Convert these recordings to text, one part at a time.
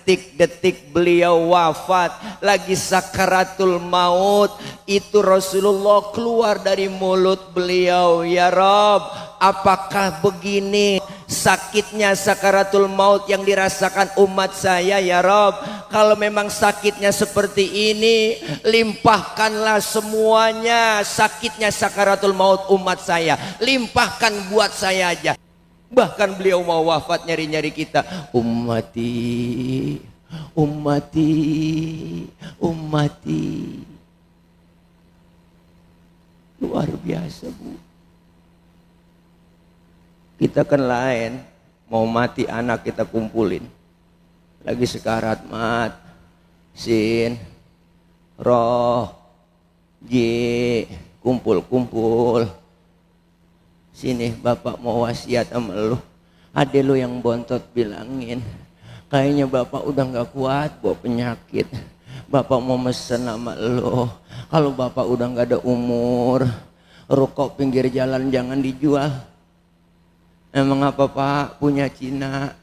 detik-detik beliau wafat, lagi sakaratul maut, itu Rasulullah keluar dari mulut beliau, ya Rabb, apakah begini sakitnya sakaratul maut yang dirasakan umat saya ya Rabb? Kalau memang sakitnya seperti ini, limpahkanlah semuanya sakitnya sakaratul maut umat saya, limpahkan buat saya aja. Bahkan beliau mau wafat nyari-nyari kita, ummati, ummati, ummati. Luar biasa, Bu. Kita kan lain, mau mati anak kita kumpulin, lagi sekarat mat, sin, roh, ji, kumpul-kumpul. Sini bapak mau wasiat sama lu. Ade lu yang bontot bilangin, kayaknya bapak udah gak kuat bawa penyakit. Bapak mau mesen sama lu, kalau bapak udah gak ada umur, rokok pinggir jalan jangan dijual. Emang apa Pak, punya Cina?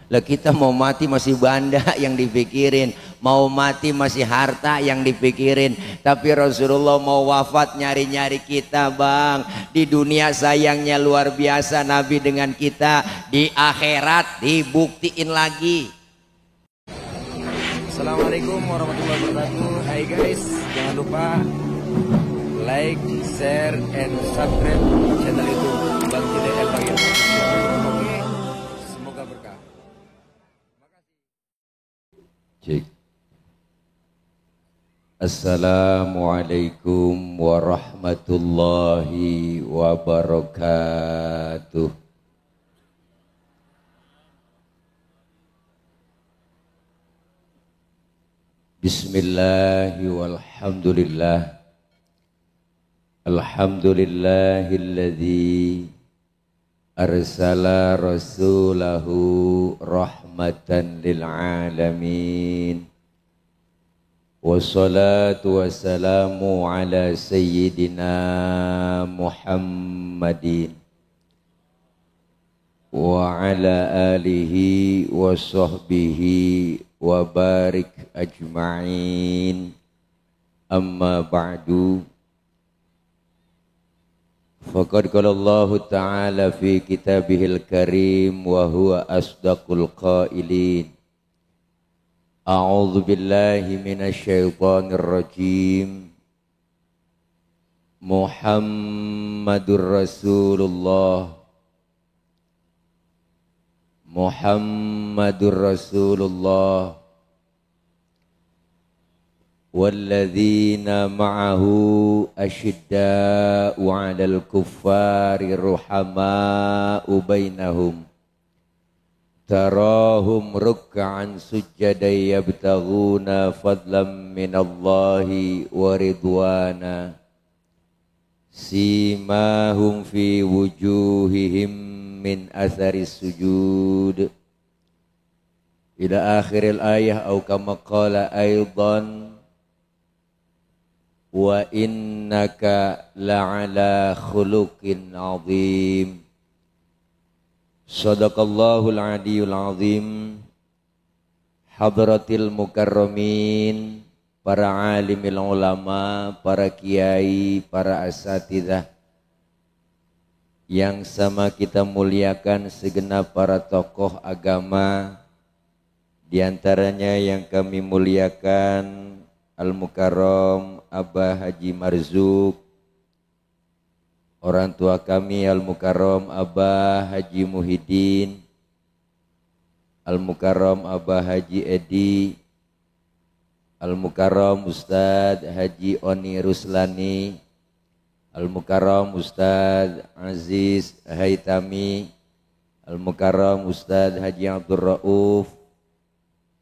Lah kita mau mati masih banda yang dipikirin, mau mati masih harta yang dipikirin. Tapi Rasulullah mau wafat nyari-nyari kita Bang. Di dunia sayangnya luar biasa Nabi dengan kita, di akhirat dibuktiin lagi. Assalamualaikum warahmatullahi wabarakatuh. Hai guys, jangan lupa like, share, and subscribe channel YouTube Bang Cide El Bagir. Oke, semoga berkah. Cik. Assalamualaikum warahmatullahi wabarakatuh. Bismillahi walhamdulillah. Alhamdulillahilladzi arsala rasulahu rahmatan lil alamin. Wassalatu wassalamu ala sayyidina Muhammadin wa ala alihi wa sahbihi wa barik ajma'in. Amma ba'du. Faqad qala Allah Ta'ala fi kitabihil karim wa huwa asdaqul qailin. A'udzu billahi minasy syaithanir rajim. Muhammadur Rasulullah. Muhammadur Rasulullah. Walladzina ma'ahu asyidda'u 'alal kuffari ruhama'u bainahum tarahum ruk'an sujjadan yabtaghuna fadlan minallahi wa ridwana simahum fi wujuhihim min atharis sujud ila akhiril ayah au kama qala aidan wa innaka la'ala khuluqin azim. Sadaqallahul aliyul azim. Hadratil mukarramin, para alimil ulama, para kiai, para asatidzah yang sama kita muliakan, segenap para tokoh agama, di antaranya yang kami muliakan Al-Mukarram Abah Haji Marzuk, orang tua kami Al-Mukarram Abah Haji Muhyiddin, Al-Mukarram Abah Haji Edi, Al-Mukarram Ustadz Haji Oni Ruslani, Al-Mukarram Ustadz Aziz Haitami, Al-Mukarram Ustadz Haji Abdul Rauf,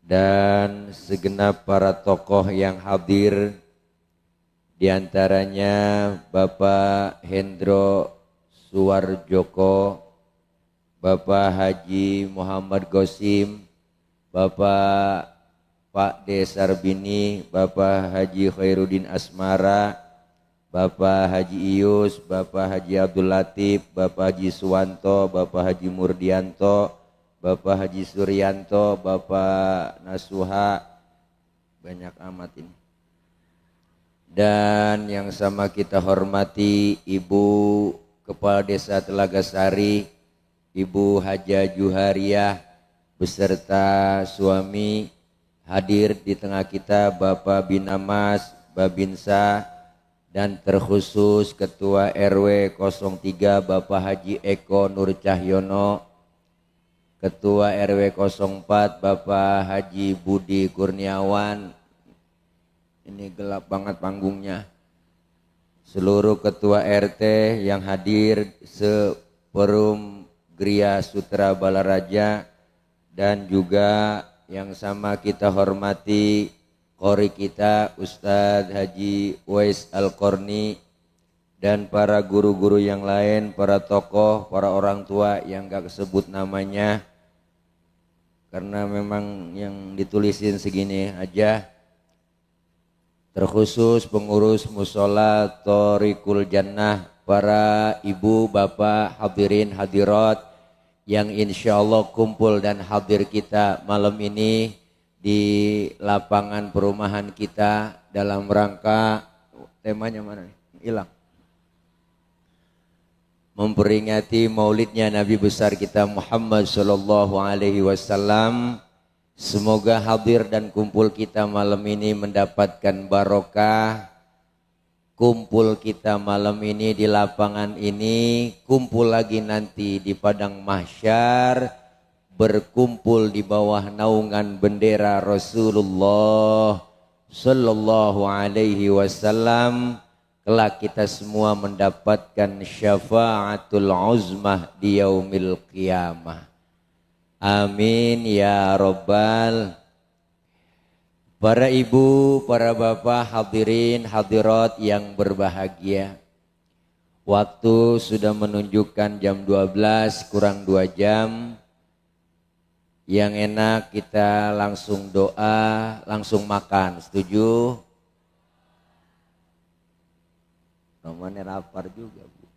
dan segenap para tokoh yang hadir, di antaranya Bapak Hendro Suwarjoko, Bapak Haji Muhammad Gosim, Bapak Pak D. Sarbini, Bapak Haji Khairuddin Asmara, Bapak Haji Iyus, Bapak Haji Abdul Latif, Bapak Haji Suwanto, Bapak Haji Murdianto, Bapak Haji Suryanto, Bapak Nasuha, banyak amat ini. Dan yang sama kita hormati Ibu Kepala Desa Telaga Sari, Ibu Haja Juhariah beserta suami, hadir di tengah kita Bapak Binamas, Babinsa, dan terkhusus Ketua RW 03 Bapak Haji Eko Nur Cahyono, Ketua RW 04 Bapak Haji Budi Kurniawan. Ini gelap banget panggungnya. Seluruh ketua RT yang hadir seperum Gria Sutra Balaraja, dan juga yang sama kita hormati Qori kita Ustadz Haji Uwais Al-Qarni, dan para guru-guru yang lain, para tokoh, para orang tua yang gak kesebut namanya karena memang yang ditulisin segini aja. Terkhusus pengurus musola Thoriqul Jannah, para ibu, bapak, hadirin, hadirat yang insya Allah kumpul dan hadir kita malam ini di lapangan perumahan kita dalam rangka, temanya mana nih? Hilang. Memperingati maulidnya Nabi besar kita Muhammad sallallahu alaihi wasallam. Semoga hadir dan kumpul kita malam ini mendapatkan barokah. Kumpul kita malam ini di lapangan ini, kumpul lagi nanti di padang mahsyar, berkumpul di bawah naungan bendera Rasulullah sallallahu alaihi wasallam. Kelak kita semua mendapatkan syafaatul uzmah di yaumil qiyamah. Amin ya Rabbal. Para ibu, para bapak, hadirin, hadirat yang berbahagia. Waktu sudah menunjukkan jam 12 kurang 2 jam. Yang enak kita langsung doa, langsung makan. Setuju? Namanya lapar juga, Bu.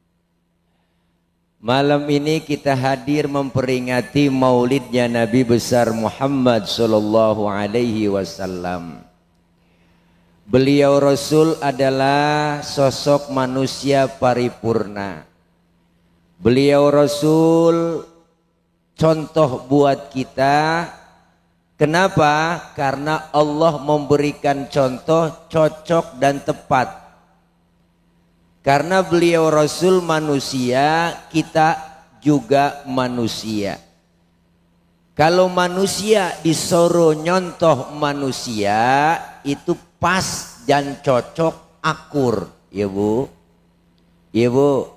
Malam ini kita hadir memperingati maulidnya Nabi besar Muhammad sallallahu alaihi wasallam. Beliau Rasul adalah sosok manusia paripurna. Beliau Rasul contoh buat kita. Kenapa? Karena Allah memberikan contoh cocok dan tepat. Karena beliau Rasul manusia, kita juga manusia. Kalau manusia disuruh nyontoh manusia, itu pas dan cocok, akur. Ya Bu? Ya Bu?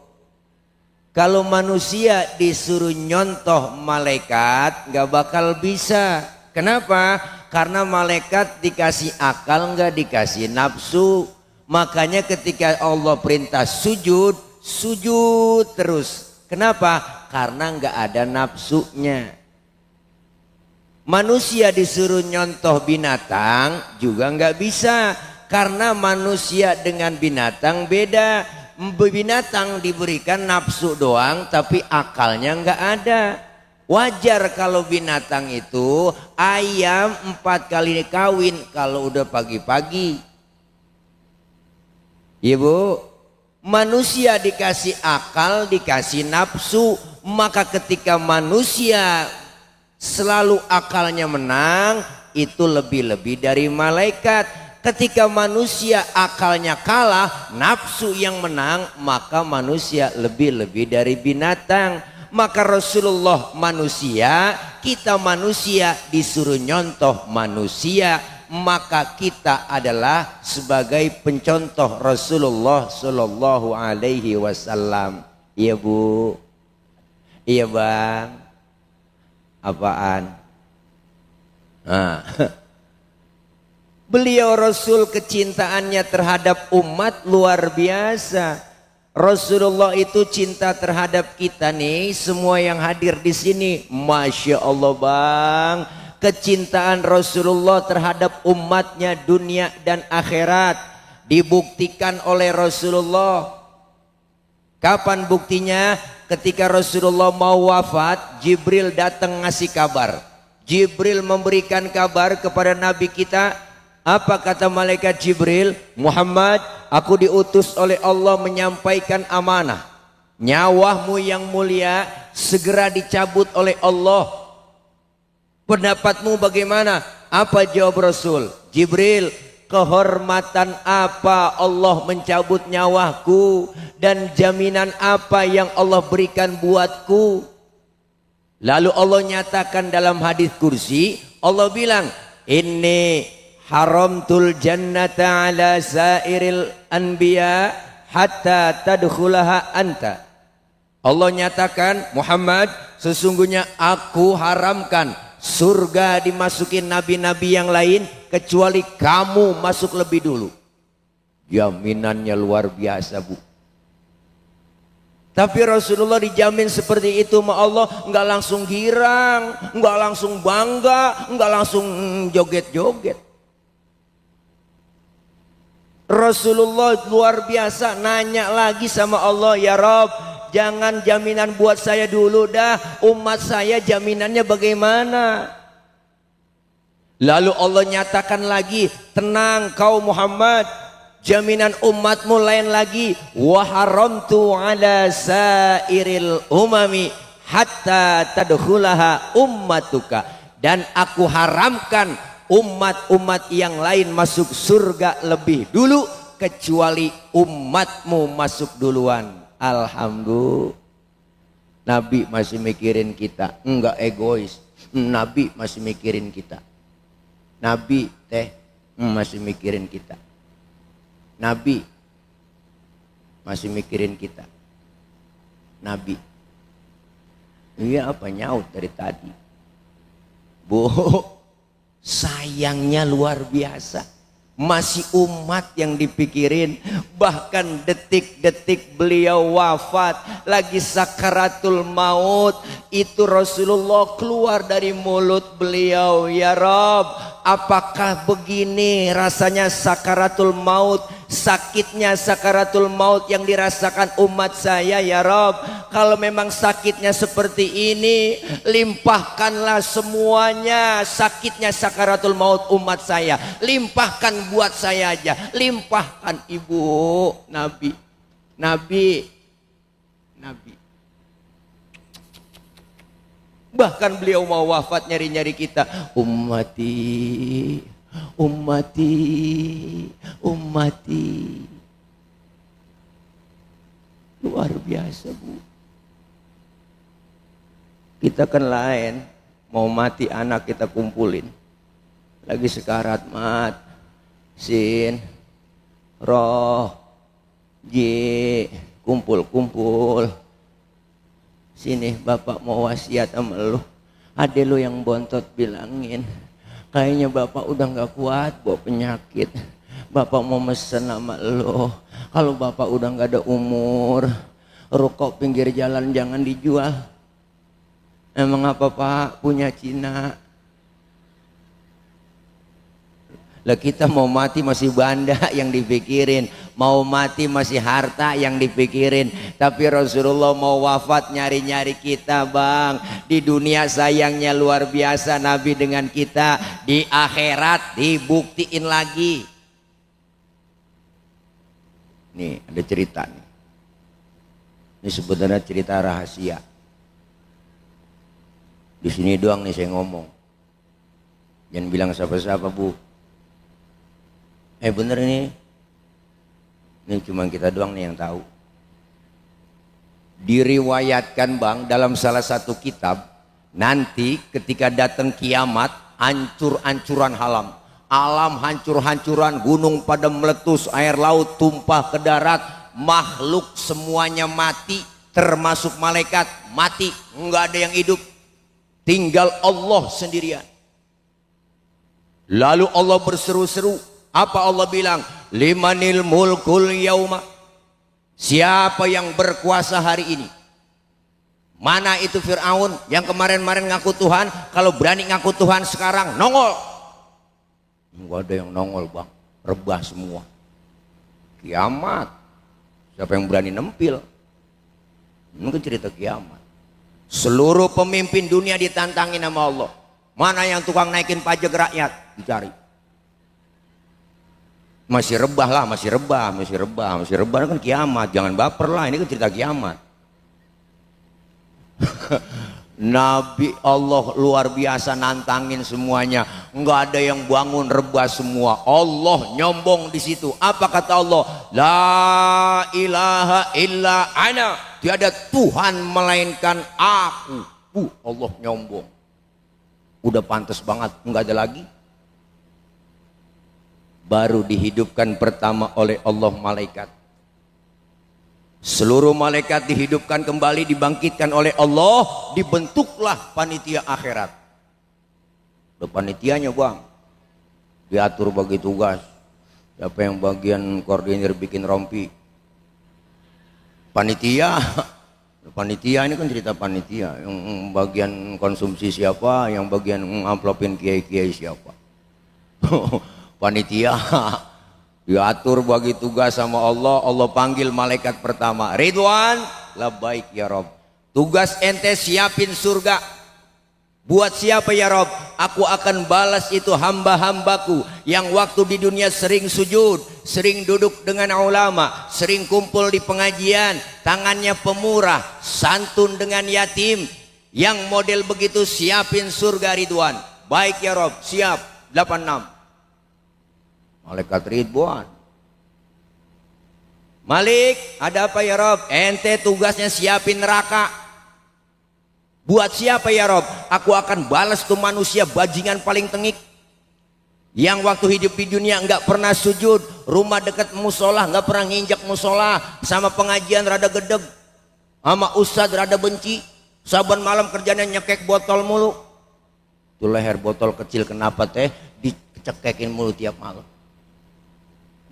Kalau manusia disuruh nyontoh malaikat, gak bakal bisa. Kenapa? Karena malaikat dikasih akal, gak dikasih nafsu. Makanya ketika Allah perintah sujud, sujud terus. Kenapa? Karena nggak ada nafsunya. Manusia disuruh nyontoh binatang juga nggak bisa. Karena manusia dengan binatang beda. Binatang diberikan nafsu doang tapi akalnya nggak ada. Wajar kalau binatang itu ayam 4 kali kawin kalau udah pagi-pagi. Ibu, manusia dikasih akal, dikasih nafsu, maka ketika manusia selalu akalnya menang, itu lebih-lebih dari malaikat. Ketika manusia akalnya kalah, nafsu yang menang, maka manusia lebih-lebih dari binatang. Maka Rasulullah manusia, kita manusia disuruh nyontoh manusia. Maka kita adalah sebagai pencontoh Rasulullah sallallahu alaihi wasallam. Iya Bu? Iya Bang? Apaan? Nah. Beliau Rasul kecintaannya terhadap umat luar biasa. Rasulullah itu cinta terhadap kita nih, semua yang hadir di sini. Masya Allah Bang. Kecintaan Rasulullah terhadap umatnya dunia dan akhirat dibuktikan oleh Rasulullah. Kapan buktinya? ketika Rasulullah mau wafat, Jibril datang ngasih kabar. Jibril memberikan kabar kepada Nabi kita. Apa kata malaikat Jibril? Muhammad, aku diutus oleh Allah menyampaikan amanah. Nyawamu yang mulia segera dicabut oleh Allah. Pendapatmu bagaimana? Apa jawab Rasul? Jibril, kehormatan apa Allah mencabut nyawaku dan jaminan apa yang Allah berikan buatku? Lalu Allah nyatakan dalam hadis kursi, Allah bilang, inni haramtul jannata ala sairil anbiya hatta tadkhulaha anta. Allah nyatakan, Muhammad, sesungguhnya aku haramkan surga dimasukin nabi-nabi yang lain kecuali kamu masuk lebih dulu. Jaminannya luar biasa, Bu. Tapi Rasulullah dijamin seperti itu sama Allah, nggak langsung girang, nggak langsung bangga, nggak langsung joget-joget. Rasulullah luar biasa, nanya lagi sama Allah, ya Rob, jangan jaminan buat saya dulu dah, umat saya jaminannya bagaimana? Lalu Allah nyatakan lagi, tenang kau Muhammad, jaminan umatmu lain lagi. Wa haramtu ala sairil umami hatta tadkhulaha ummatuka. Dan aku haramkan umat-umat yang lain masuk surga lebih dulu kecuali umatmu masuk duluan. Alhamdulillah. Nabi masih mikirin kita, enggak egois. Nabi masih mikirin kita. Nabi masih mikirin kita. Nabi masih mikirin kita. Nabi. Iya apa nyaut dari tadi? Bu, sayangnya luar biasa. Masih umat yang dipikirin. Bahkan detik-detik beliau wafat, lagi sakaratul maut, itu Rasulullah keluar dari mulut beliau, ya Rob, apakah begini rasanya sakaratul maut, sakitnya sakaratul maut yang dirasakan umat saya, ya Rob? Kalau memang sakitnya seperti ini, limpahkanlah semuanya sakitnya sakaratul maut umat saya, limpahkan buat saya aja, limpahkan. Ibu, Nabi, Nabi, Nabi. Bahkan beliau mau wafat nyari-nyari kita, ummati, ummati, ummati. Luar biasa, Bu. Kita kan lain, mau mati anak kita kumpulin. Lagi sekarat mat, sin, roh, ji, kumpul-kumpul. Sini bapak mau wasiat sama lu. Ade lu yang bontot bilangin, kayaknya bapak udah gak kuat bawa penyakit. Bapak mau mesen sama lu, kalau bapak udah gak ada umur, rokok pinggir jalan jangan dijual. Emang apa Pak, punya Cina? Lah kita mau mati masih banda yang dipikirin, mau mati masih harta yang dipikirin. Tapi Rasulullah mau wafat nyari-nyari kita, Bang. Di dunia sayangnya luar biasa Nabi dengan kita, di akhirat dibuktiin lagi. Nih ada cerita nih. Ini sebenarnya cerita rahasia. Di sini doang nih saya ngomong. Jangan bilang siapa-siapa, Bu. Bener ini cuma kita doang nih yang tahu. Diriwayatkan Bang dalam salah satu kitab, nanti ketika datang kiamat, hancur-hancuran alam hancur-hancuran, gunung pada meletus, air laut tumpah ke darat, makhluk semuanya mati, termasuk malaikat mati, nggak ada yang hidup, tinggal Allah sendirian. Lalu Allah berseru-seru. Apa Allah bilang? Limanil mulkul yauma. Siapa yang berkuasa hari ini? Mana itu Fir'aun yang kemarin-kemarin ngaku Tuhan? Kalau berani ngaku Tuhan sekarang nongol. Enggak ada yang nongol, Bang. Rebah semua. Kiamat. Siapa yang berani nempil? Ini kan cerita kiamat. Seluruh pemimpin dunia ditantangin sama Allah. Mana yang tukang naikin pajak rakyat? Dicari. Masih rebah lah, masih rebah kan kiamat. Jangan baper lah, ini kan cerita kiamat. Nabi Allah luar biasa nantangin semuanya. Enggak ada yang bangun rebah semua. Allah nyombong di situ. Apa kata Allah? La ilaha illa ana. Tiada Tuhan melainkan aku. Allah nyombong. Udah pantas banget, enggak ada lagi. Baru dihidupkan pertama oleh Allah malaikat. Seluruh malaikat dihidupkan kembali, dibangkitkan oleh Allah, dibentuklah panitia akhirat. Udah panitianya bang, diatur bagi tugas. Siapa yang bagian koordinir bikin rompi? Panitia ini kan cerita panitia. Yang bagian konsumsi siapa, yang bagian amplopin kiai-kiai siapa? Panitia. Diatur bagi tugas sama Allah. Allah panggil malaikat pertama, Ridwan, labbaik ya Rob. Tugas ente siapin surga. Buat siapa ya Rob? Aku akan balas itu hamba-hambaku yang waktu di dunia sering sujud, sering duduk dengan ulama, sering kumpul di pengajian, tangannya pemurah, santun dengan yatim. Yang model begitu siapin surga Ridwan. Baik ya Rob, siap. 86. Malaikat Ridwan. Malik, ada apa ya Rob? Ente tugasnya siapin neraka. Buat siapa ya Rob? Aku akan balas tuh manusia bajingan paling tengik, yang waktu hidup di dunia enggak pernah sujud, rumah dekat musola enggak pernah nginjak musola, sama pengajian rada gedeg, sama ustadz rada benci, saban malam kerjanya nyekek botol mulu. Tuh leher botol kecil kenapa teh dicekekin mulu tiap malam.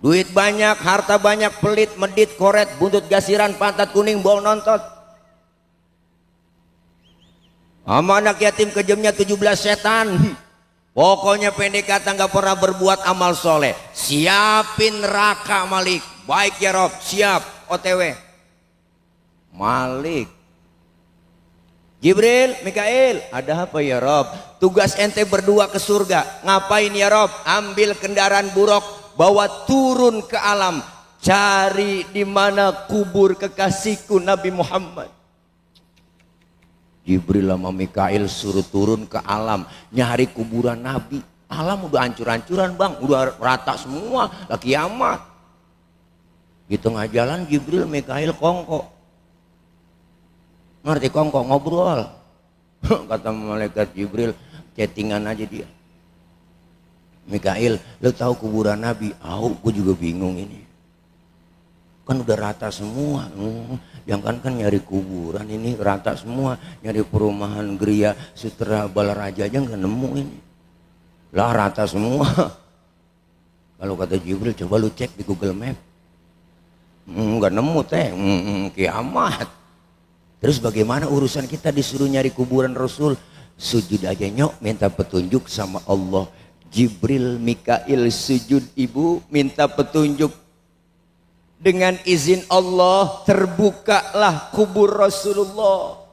Duit banyak, harta banyak, pelit, medit, koret, buntut gasiran, pantat kuning, bau nontot. Sama anak yatim kejamnya 17 setan. Pokoknya pendek kata nggak pernah berbuat amal soleh. Siapin neraka Malik. Baik ya Rob, siap. OTW. Malik. Jibril, Mikail, ada apa ya Rob? Tugas ente berdua ke surga. Ngapain ya Rob? Ambil kendaraan buruk, bawa turun ke alam, cari di mana kubur kekasihku Nabi Muhammad. Jibril sama Mikail suruh turun ke alam, nyari kuburan Nabi. Alam udah hancur-hancuran bang, udah rata semua, lah kiamat. Di tengah jalan Jibril, Mikail kongko. Ngerti kongko? Ngobrol. Kata malaikat Jibril, chattingan aja dia. Mikail, lo tahu kuburan Nabi? Gue juga bingung ini. Kan udah rata semua. Yang kan nyari kuburan ini rata semua. Nyari perumahan Gria, Sutra, Balaraja aja nggak nemu ini. Lah rata semua. Kalau kata Jibril, coba lu cek di Google Map. Nggak nemu teh. Kiamat. Terus bagaimana urusan kita disuruh nyari kuburan Rasul? Sujud aja nyok, minta petunjuk sama Allah. Jibril, Mikail sujud ibu, minta petunjuk. Dengan izin Allah terbukalah kubur Rasulullah.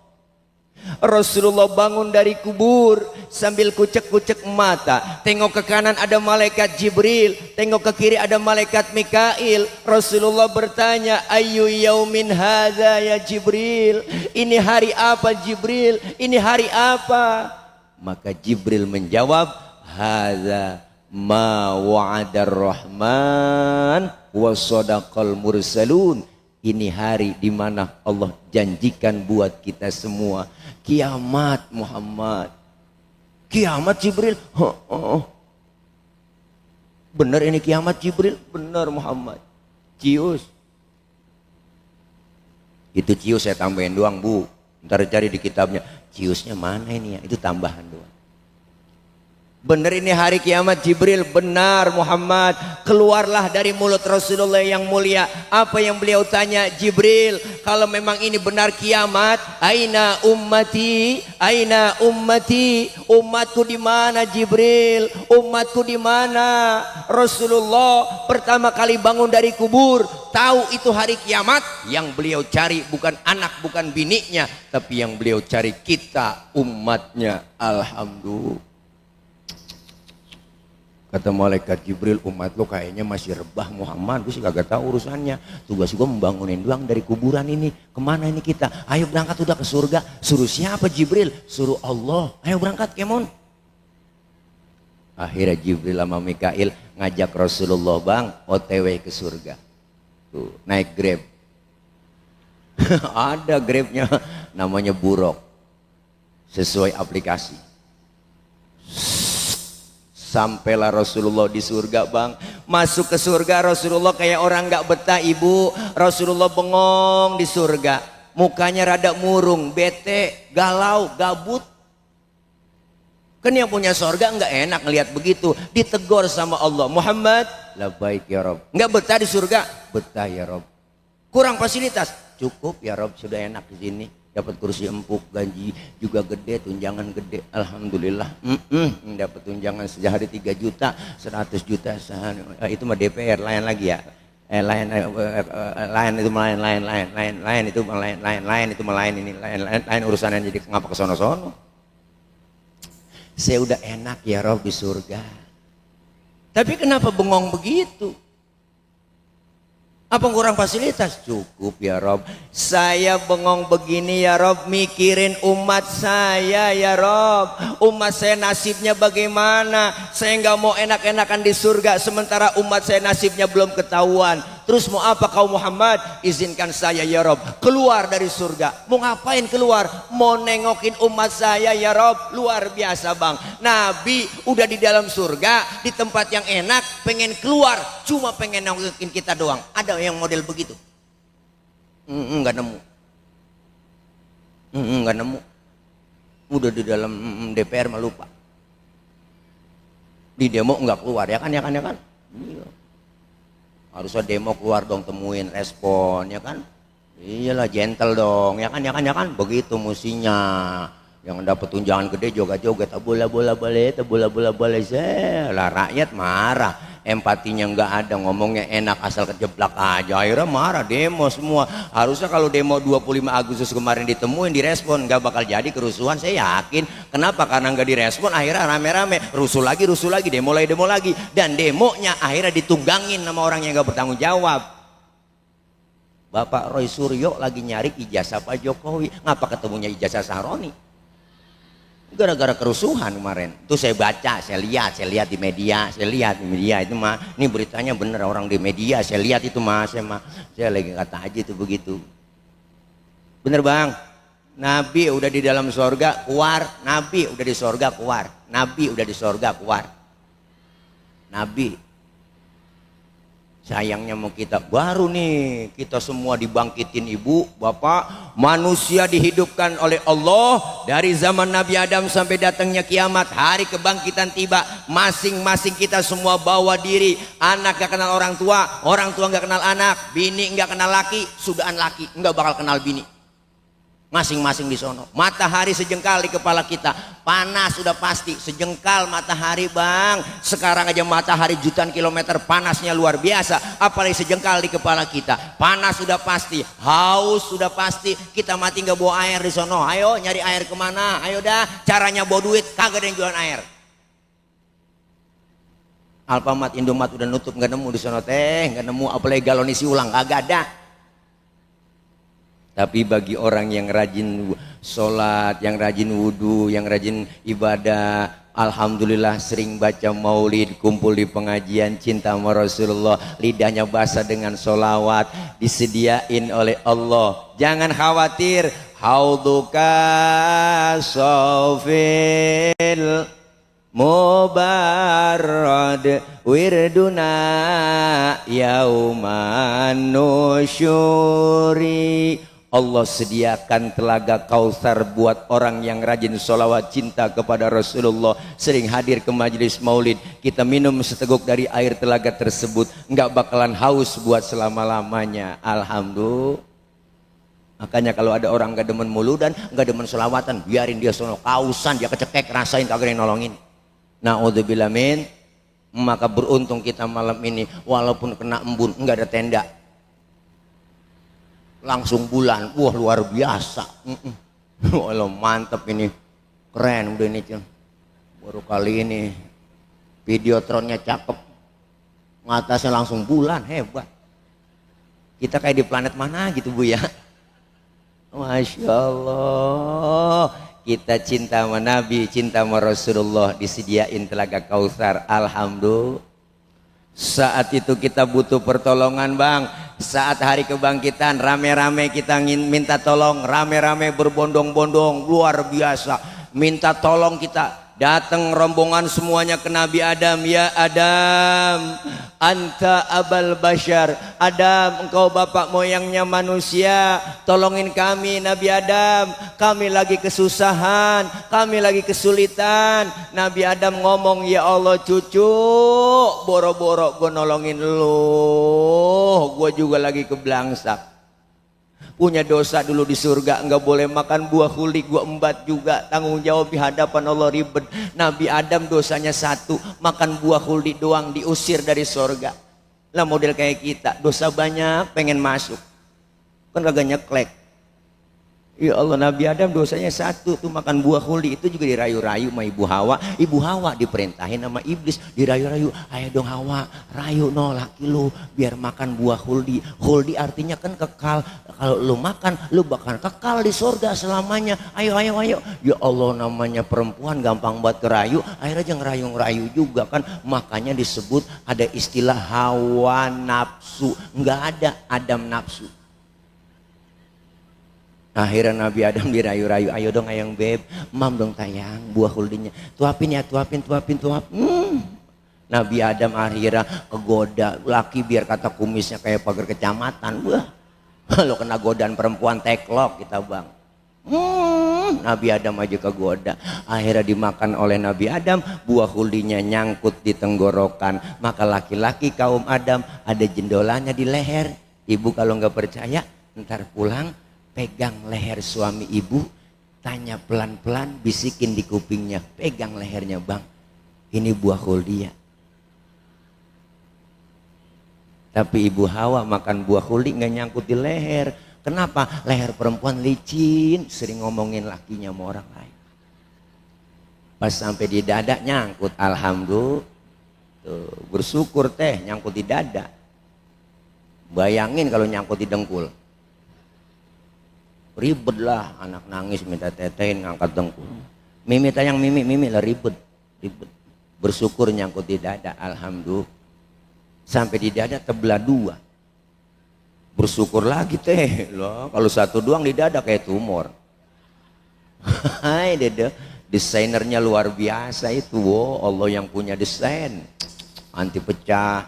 Rasulullah bangun dari kubur sambil kucek-kucek mata. Tengok ke kanan ada malaikat Jibril, tengok ke kiri ada malaikat Mikail. Rasulullah bertanya, "Ayyu yaumin hadza ya Jibril?" Ini hari apa Jibril? Ini hari apa? Maka Jibril menjawab, "Hadza ma wa'adar rahman wa sadaqal mursalun." Ini hari di mana Allah janjikan buat kita semua. Kiamat Muhammad. Kiamat Jibril. Benar ini kiamat Jibril? Benar Muhammad. Cius. Itu cius saya tambahin doang bu. Ntar cari di kitabnya. Ciusnya mana ini ya? Itu tambahan doang. Benar ini hari kiamat Jibril, benar Muhammad. Keluarlah dari mulut Rasulullah yang mulia. Apa yang beliau tanya? Jibril, kalau memang ini benar kiamat, aina ummati, aina ummati, umatku di mana Jibril? Umatku di mana? Rasulullah pertama kali bangun dari kubur, tahu itu hari kiamat. Yang beliau cari bukan anak, bukan biniknya, tapi yang beliau cari kita, umatnya. Alhamdulillah. Kata malaikat Jibril, umat lo kayaknya masih rebah Muhammad, gue sih kagak tahu urusannya. Tugas gue membangunin doang dari kuburan ini. Kemana ini kita? Ayo berangkat udah ke surga. Suruh siapa Jibril? Suruh Allah. Ayo berangkat kemon. Akhirnya Jibril sama Mikail ngajak Rasulullah, bang, OTW ke surga. Tuh, naik Grab. Ada Grabnya, namanya Buruk. Sesuai aplikasi. Sampailah Rasulullah di surga, bang. Masuk ke surga Rasulullah kayak orang gak betah, ibu. Rasulullah bengong di surga, mukanya rada murung, bete, galau, gabut. Kan yang punya surga nggak enak ngelihat begitu. Ditegur sama Allah, Muhammad, labbaik ya Rob. Nggak betah di surga? Betah ya Rob. Kurang fasilitas? Cukup ya Rob, sudah enak di sini. Dapat kursi empuk, gaji juga gede, tunjangan gede, alhamdulillah. Dapat tunjangan sehari 3 juta, 100 juta sehari. Itu mah DPR, lain lagi ya. Lain itu lain urusannya, jadi ngapa ke sono-sono. Saya udah enak ya Rob di surga. Tapi kenapa bengong begitu? Apa kurang fasilitas? Cukup ya Rob. Saya bengong begini ya Rob, mikirin umat saya ya Rob. Umat saya nasibnya bagaimana? Saya nggak mau enak-enakan di surga, sementara umat saya nasibnya belum ketahuan. Terus mau apa kau Muhammad? Izinkan saya ya Rob keluar dari surga. Mau ngapain keluar? Mau nengokin umat saya ya Rob. Luar biasa bang, Nabi udah di dalam surga, di tempat yang enak, pengen keluar, cuma pengen nengokin kita doang. Ada yang model begitu? Nggak nemu. Nggak nemu. Udah di dalam DPR mah lupa. Di demo nggak keluar, ya kan? Iya. Harusnya demo keluar dong, temuin, respon, ya kan? Iyalah, gentle dong, ya kan? Begitu musinya. Yang dapat tunjangan gede joget-joget, bola boleh, lah rakyat marah. Empatinya nggak ada, ngomongnya enak asal kejeblak aja, akhirnya marah, demo semua. Harusnya kalau demo 25 Agustus kemarin ditemuin, direspon, nggak bakal jadi kerusuhan, saya yakin. Kenapa? Karena nggak direspon, akhirnya rame-rame, rusuh lagi, demo lagi, dan demonya akhirnya ditunggangin sama orang yang nggak bertanggung jawab. Bapak Roy Suryo lagi nyari ijazah Pak Jokowi, ngapa ketemunya ijazah Saroni? Gara-gara kerusuhan kemarin. Itu saya baca, saya lihat di media, itu mah. Ini beritanya bener, orang di media, saya lihat itu mah, saya lagi kata aja itu begitu. Bener bang, Nabi udah di dalam sorga keluar, Nabi udah di sorga keluar, Nabi. Sayangnya mau kita baru nih, kita semua dibangkitin ibu, bapak, manusia dihidupkan oleh Allah dari zaman Nabi Adam sampai datangnya kiamat, hari kebangkitan tiba, masing-masing kita semua bawa diri, anak gak kenal orang tua gak kenal anak, bini gak kenal laki, sudahan laki gak bakal kenal bini. Masing-masing di sono. Matahari sejengkal di kepala kita, panas sudah pasti, sejengkal matahari bang. Sekarang aja matahari jutaan kilometer, panasnya luar biasa, apalagi sejengkal di kepala kita. Panas sudah pasti, haus sudah pasti. Kita mati nggak bawa air di sono. Ayo nyari air kemana? Ayo dah, caranya bawa duit, kagak ada yang jualan air. Alfamart, Indomaret udah nutup, nggak nemu di sono teh, nggak nemu, apalagi galon isi ulang, kagak ada. Tapi bagi orang yang rajin sholat, yang rajin wudhu, yang rajin ibadah, alhamdulillah sering baca maulid, kumpul di pengajian, cinta sama Rasulullah, lidahnya basah dengan sholawat, disediain oleh Allah. Jangan khawatir, hauduka sofil mubarrad wirduna yauman nusyuri. Allah sediakan telaga Kautsar buat orang yang rajin sholawat cinta kepada Rasulullah, sering hadir ke majelis maulid. Kita minum seteguk dari air telaga tersebut, nggak bakalan haus buat selama-lamanya. Alhamdulillah. Makanya kalau ada orang nggak demen muludan, nggak demen sholawatan, biarin dia sono kausan, dia kecekek, rasain kagak ada yang nolongin. Naudzubillah min. Maka beruntung kita malam ini, walaupun kena embun, nggak ada tenda, langsung bulan. Wah, luar biasa. Walau mantep ini, keren udah ini. Baru kali ini videotronnya cakep, ngatasnya langsung bulan, hebat. Kita kayak di planet mana gitu Bu ya. Masya Allah. Kita cinta sama Nabi, cinta sama Rasulullah, disediain telaga Kautsar. Alhamdulillah. Saat itu kita butuh pertolongan Bang. Saat hari kebangkitan, rame-rame kita minta tolong, rame-rame berbondong-bondong, luar biasa. Minta tolong kita. Datang rombongan semuanya ke Nabi Adam. Ya Adam, anta abal bashar. Adam, engkau bapak moyangnya manusia. Tolongin kami Nabi Adam. Kami lagi kesusahan, kami lagi kesulitan. Nabi Adam ngomong, ya Allah cucu, boro-boro gue nolongin lu, gue juga lagi keblangsak. Punya dosa dulu di surga, nggak boleh makan buah huli, gua embat juga, tanggung jawab di hadapan Allah ribet. Nabi Adam dosanya satu, makan buah huli doang, diusir dari surga. Lah model kayak kita, dosa banyak, pengen masuk, kan kagak nyeklek. Ya Allah, Nabi Adam dosanya satu tuh, makan buah huli, itu juga dirayu-rayu sama Ibu Hawa. Ibu Hawa diperintahin sama iblis, dirayu-rayu, ayo dong Hawa, rayu no laki lu biar makan buah huli. Huli artinya kan kekal, kalau lu makan lu bakal kekal di surga selamanya. Ayo ayo ayo. Ya Allah, namanya perempuan gampang banget kerayu, akhirnya aja ngerayu-ngerayu juga kan. Makanya disebut ada istilah hawa nafsu, nggak ada Adam nafsu. Akhirnya Nabi Adam dirayu-rayu, ayo dong ayang beb, mam dong tayang buah huldinya, tuapin ya, tuapin. Nabi Adam akhirnya kegoda laki biar kata kumisnya kayak pagar kecamatan. Wah, kalau kena godaan perempuan teklok kita Bang. Nabi Adam aja kegoda. Akhirnya dimakan oleh Nabi Adam, buah huldinya nyangkut di tenggorokan. Maka laki-laki kaum Adam ada jendolanya di leher. Ibu kalau nggak percaya, ntar pulang pegang leher suami ibu, tanya pelan-pelan, bisikin di kupingnya, pegang lehernya Bang, ini buah huldi ya. Tapi Ibu Hawa makan buah huldi nggak nyangkut di leher. Kenapa? Leher perempuan licin, sering ngomongin lakinya sama orang lain. Pas sampai di dada nyangkut, alhamdulillah. Tuh, bersyukur teh nyangkut di dada. Bayangin kalau nyangkut di dengkul. Ribet lah, anak nangis minta tetein, ngangkat dengkul. Mimi tayang mimi lah ribet. Bersyukur nyangkut di dada, alhamdulillah. Sampai di dada tebelah dua. Bersyukur lagi teh loh, kalau satu doang di dada kayak tumor. Hai dede, desainernya luar biasa itu. Wow, Allah yang punya desain, anti pecah.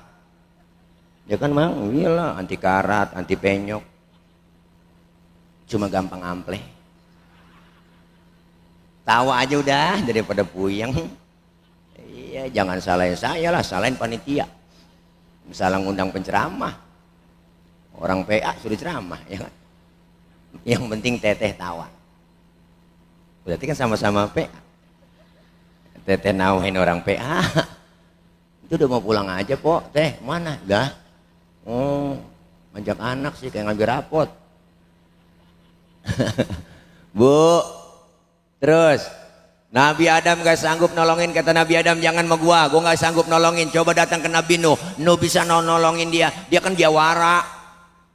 Ya kan Mang, iyalah, anti karat, anti penyok. Cuma gampang ampleh. Tawa aja udah daripada puyeng. Iya, jangan salahin saya lah, salahin panitia. Salah ngundang penceramah. Orang PA suruh ceramah, ya kan? Yang penting teteh tawa. Berarti kan sama-sama PA. Teteh nawain orang PA. Itu udah mau pulang aja, Pok. Teh, mana? Dah. Oh, ngajak anak sih kayak ngambil rapot. Bu, terus Nabi Adam gak sanggup nolongin, kata Nabi Adam, jangan sama gua gak sanggup nolongin, coba datang ke Nabi Nuh. Nuh bisa nolongin dia kan jawara.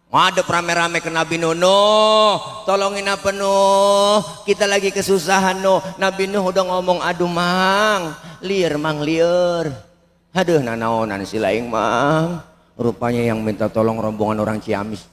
Ngadep rame-rame ke Nabi Nuh. Nuh, tolongin apa Nuh, kita lagi kesusahan Nuh. Nabi Nuh udah ngomong, aduh Mang, liar Mang, liar. Aduh nanaonan si laing Mang, rupanya yang minta tolong rombongan orang Ciamis.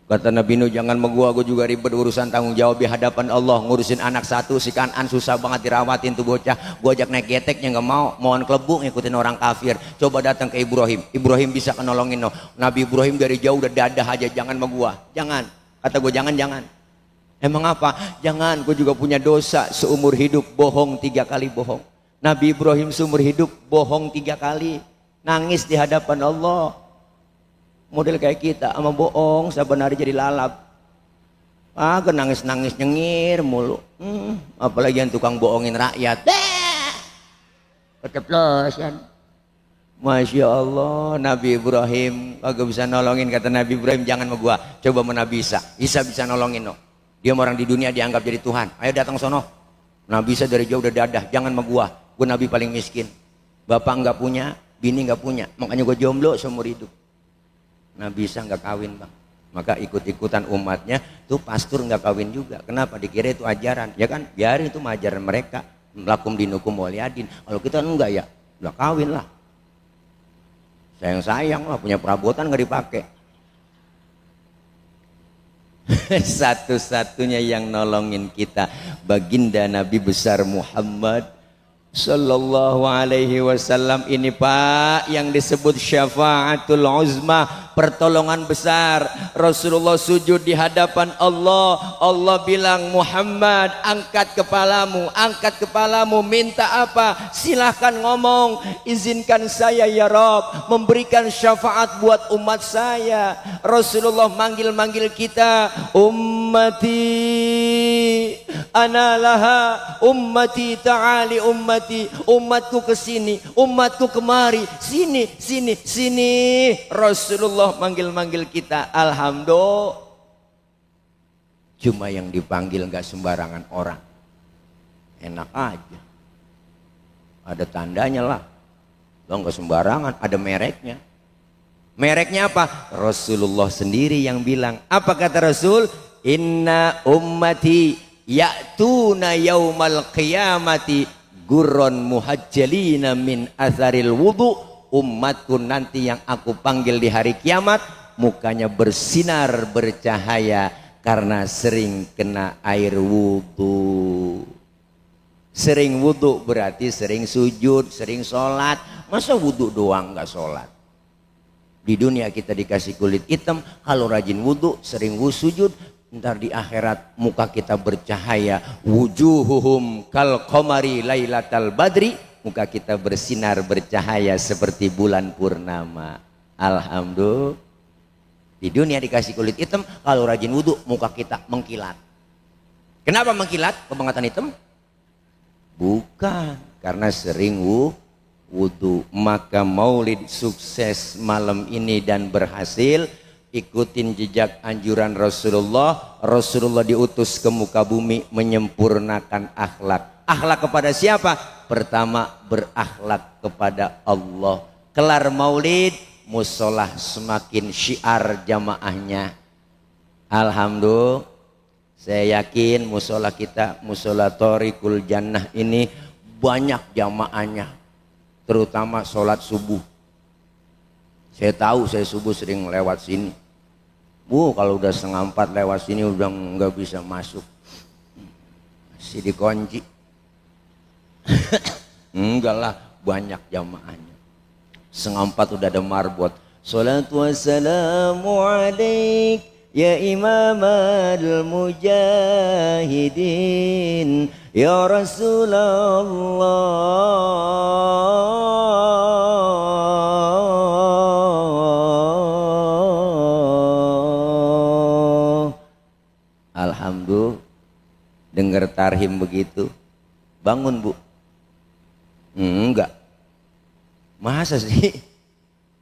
Kata Nabi Nuh, jangan sama gua juga ribet urusan tanggung jawab di hadapan Allah. Ngurusin anak satu, si Kanan susah banget dirawatin tuh bocah. Gua ajak naik geteknya nggak mau, mohon kelebu ngikutin orang kafir. Coba datang ke Ibrahim, Ibrahim bisa kenolongin Nuh. Nabi Ibrahim dari jauh udah dadah aja, jangan sama gua, jangan. Kata gue jangan. Emang apa? Jangan, gue juga punya dosa seumur hidup bohong 3 kali bohong. Nabi Ibrahim seumur hidup bohong 3 kali. Nangis di hadapan Allah. Model kayak kita sama bohong saban hari jadi lalap. Nangis-nangis nyengir mulu. Apalagi yang tukang bohongin rakyat. Keceplosan. Masya Allah, Nabi Ibrahim kagak bisa nolongin. Kata Nabi Ibrahim, jangan sama gua, coba sama Nabi Isa. Isa bisa nolongin no. Dia orang di dunia dianggap jadi Tuhan. Ayo datang sono. Nabi Isa dari jauh udah dadah, jangan sama gua Nabi paling miskin. Bapak nggak punya, bini nggak punya, makanya gua jomblo seumur hidup. Nabi Isa nggak kawin bang, maka ikut-ikutan umatnya tuh pastur nggak kawin juga. Kenapa? Dikira itu ajaran, ya kan? Biarin itu ajaran mereka. Lakum dinukum waliyadin. Kalau kita enggak ya, udah kawin lah. Sayang lah, punya perabotan nggak dipakai. Satu-satunya yang nolongin kita baginda Nabi besar Muhammad Sallallahu alaihi wasallam ini Pak, yang disebut syafaatul uzma, pertolongan besar. Rasulullah sujud di hadapan Allah. Allah bilang, Muhammad angkat kepalamu, minta apa? Silahkan ngomong. Izinkan saya ya Rob memberikan syafaat buat umat saya. Rasulullah manggil kita, ummati ana laha, ummati ta'ali, umatku kesini, umatku kemari, sini. Rasulullah manggil kita. Alhamdulillah. Cuma yang dipanggil nggak sembarangan orang. Enak aja. Ada tandanya lah. Lo nggak sembarangan, ada mereknya. Mereknya apa? Rasulullah sendiri yang bilang. Apa kata Rasul? Inna ummati ya'tuna yaumal qiyamati gurron muhajjalina min azaril wudu. Umatku nanti yang aku panggil di hari kiamat mukanya bersinar bercahaya karena sering kena air wudu. Sering wudu berarti sering sujud, sering sholat. Masa wudu doang nggak sholat? Di dunia kita dikasih kulit hitam, kalau rajin wudu, sering sujud, ntar di akhirat muka kita bercahaya. Wujuhuhum kal qamari lailatal badri, muka kita bersinar bercahaya seperti bulan purnama. Alhamdulillah. Di dunia dikasih kulit hitam, kalau rajin wudu muka kita mengkilat. Kenapa mengkilat? Kebangatan hitam? Bukan, karena sering wudu. Maka maulid sukses malam ini dan berhasil. Ikutin jejak anjuran Rasulullah. Rasulullah diutus ke muka bumi menyempurnakan akhlak. Akhlak kepada siapa? Pertama, berakhlak kepada Allah. Kelar maulid, musolah semakin syiar jamaahnya. Alhamdulillah. Saya yakin musola kita, musola Thoriqul Jannah ini banyak jamaahnya, terutama sholat subuh. Saya tahu, saya subuh sering lewat sini. Kalau udah 3:30 lewat sini udah nggak bisa masuk, masih dikunci. Enggak lah, banyak jamaahnya. 3:30 udah ada marbot. Salatu wassalamu alaik ya imamal mujahidin ya Rasulullah. Alhamdulillah. Dengar tarhim begitu, bangun bu? Enggak. Masa sih?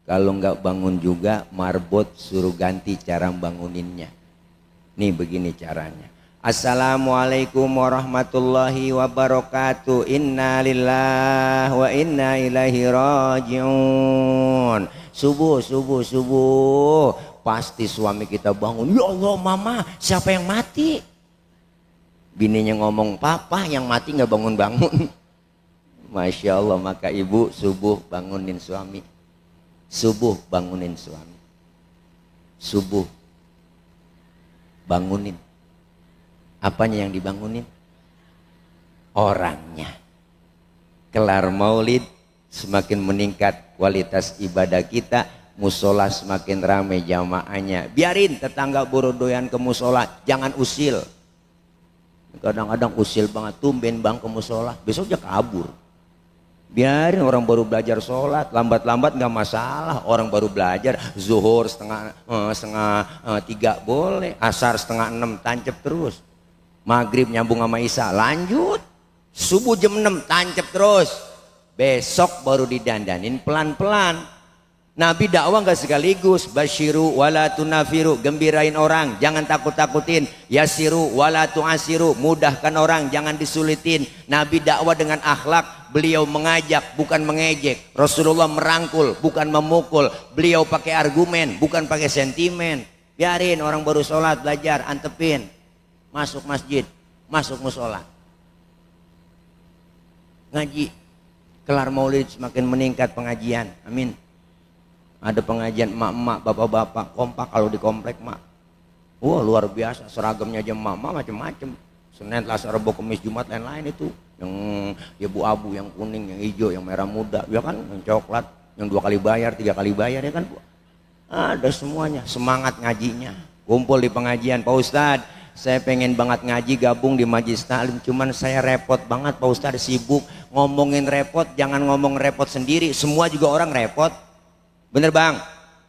Kalau nggak bangun juga, marbot suruh ganti cara banguninnya. Nih begini caranya. Assalamualaikum warahmatullahi wabarakatuh. Inna lillahi wa inna ilaihi rajiun. Subuh. Pasti suami kita bangun. Ya Allah mama, siapa yang mati? Bininya ngomong, papa yang mati nggak bangun-bangun. Masya Allah, maka ibu subuh bangunin suami. Subuh bangunin suami. Subuh bangunin. Apanya yang dibangunin? Orangnya. Kelar maulid, semakin meningkat kualitas ibadah kita, musola semakin ramai jamaahnya. Biarin tetangga borodoyan ke musola, jangan usil. Kadang-kadang usil banget, tumben bang ke musola, besok dia kabur. Biarin orang baru belajar sholat, lambat-lambat nggak masalah. Orang baru belajar, zuhur setengah 3 boleh, asar setengah 6 tancap terus. Maghrib nyambung sama isya, lanjut. Subuh jam 6 tancap terus. Besok baru didandanin pelan-pelan. Nabi dakwah nggak sekaligus, basyiru wala tunafiru, gembirain orang, jangan takut-takutin. Yasiru wala tu'asiru, mudahkan orang, jangan disulitin. Nabi dakwah dengan akhlak, beliau mengajak bukan mengejek. Rasulullah merangkul bukan memukul. Beliau pakai argumen bukan pakai sentimen. Biarin orang baru sholat belajar, antepin. Masuk masjid, masuk musola, ngaji. Kelar maulid semakin meningkat pengajian, amin. Ada pengajian emak-emak, bapak-bapak, kompak kalau di komplek mak. Wah luar biasa, seragamnya aja emak-emak macem-macem. Senin, Selasa, Rabu, Kamis, Jumat, lain-lain itu. Yang abu-abu, yang kuning, yang hijau, yang merah muda, ya kan, yang coklat, yang 2 kali bayar, 3 kali bayar, ya kan. Ada semuanya, semangat ngajinya. Kumpul di pengajian, Pak Ustadz, saya pengen banget ngaji gabung di Majelis Taklim, cuman saya repot banget Pak Ustadz, sibuk. Ngomongin repot, jangan ngomong repot sendiri, semua juga orang repot. Bener bang,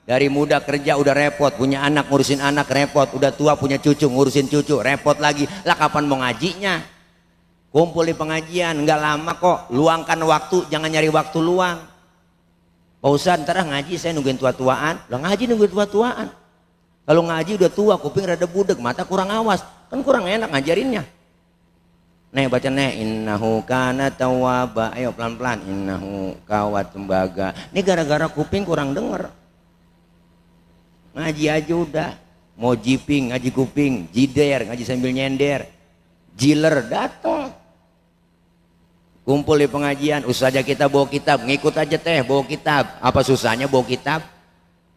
dari muda kerja udah repot, punya anak ngurusin anak repot, udah tua punya cucu ngurusin cucu repot lagi. Lah kapan mau ngajinya? Kumpul di pengajian, nggak lama kok. Luangkan waktu, jangan nyari waktu luang. Pak Ustadz ntar ngaji saya nungguin tua-tuaan. Lah ngaji nungguin tua-tuaan. Kalau ngaji udah tua, kuping rada budek, mata kurang awas, kan kurang enak ngajarinnya. Nih baca nih, innahu kana tawwaba. Ayo pelan-pelan, innahu kawat tembaga. Ini gara-gara kuping kurang denger. Ngaji aja udah. Mau jiping, ngaji kuping. Jider, ngaji sambil nyender. Jiler, datang. Kumpul di pengajian, ustazah kita bawa kitab. Ngikut aja teh, bawa kitab. Apa susahnya bawa kitab?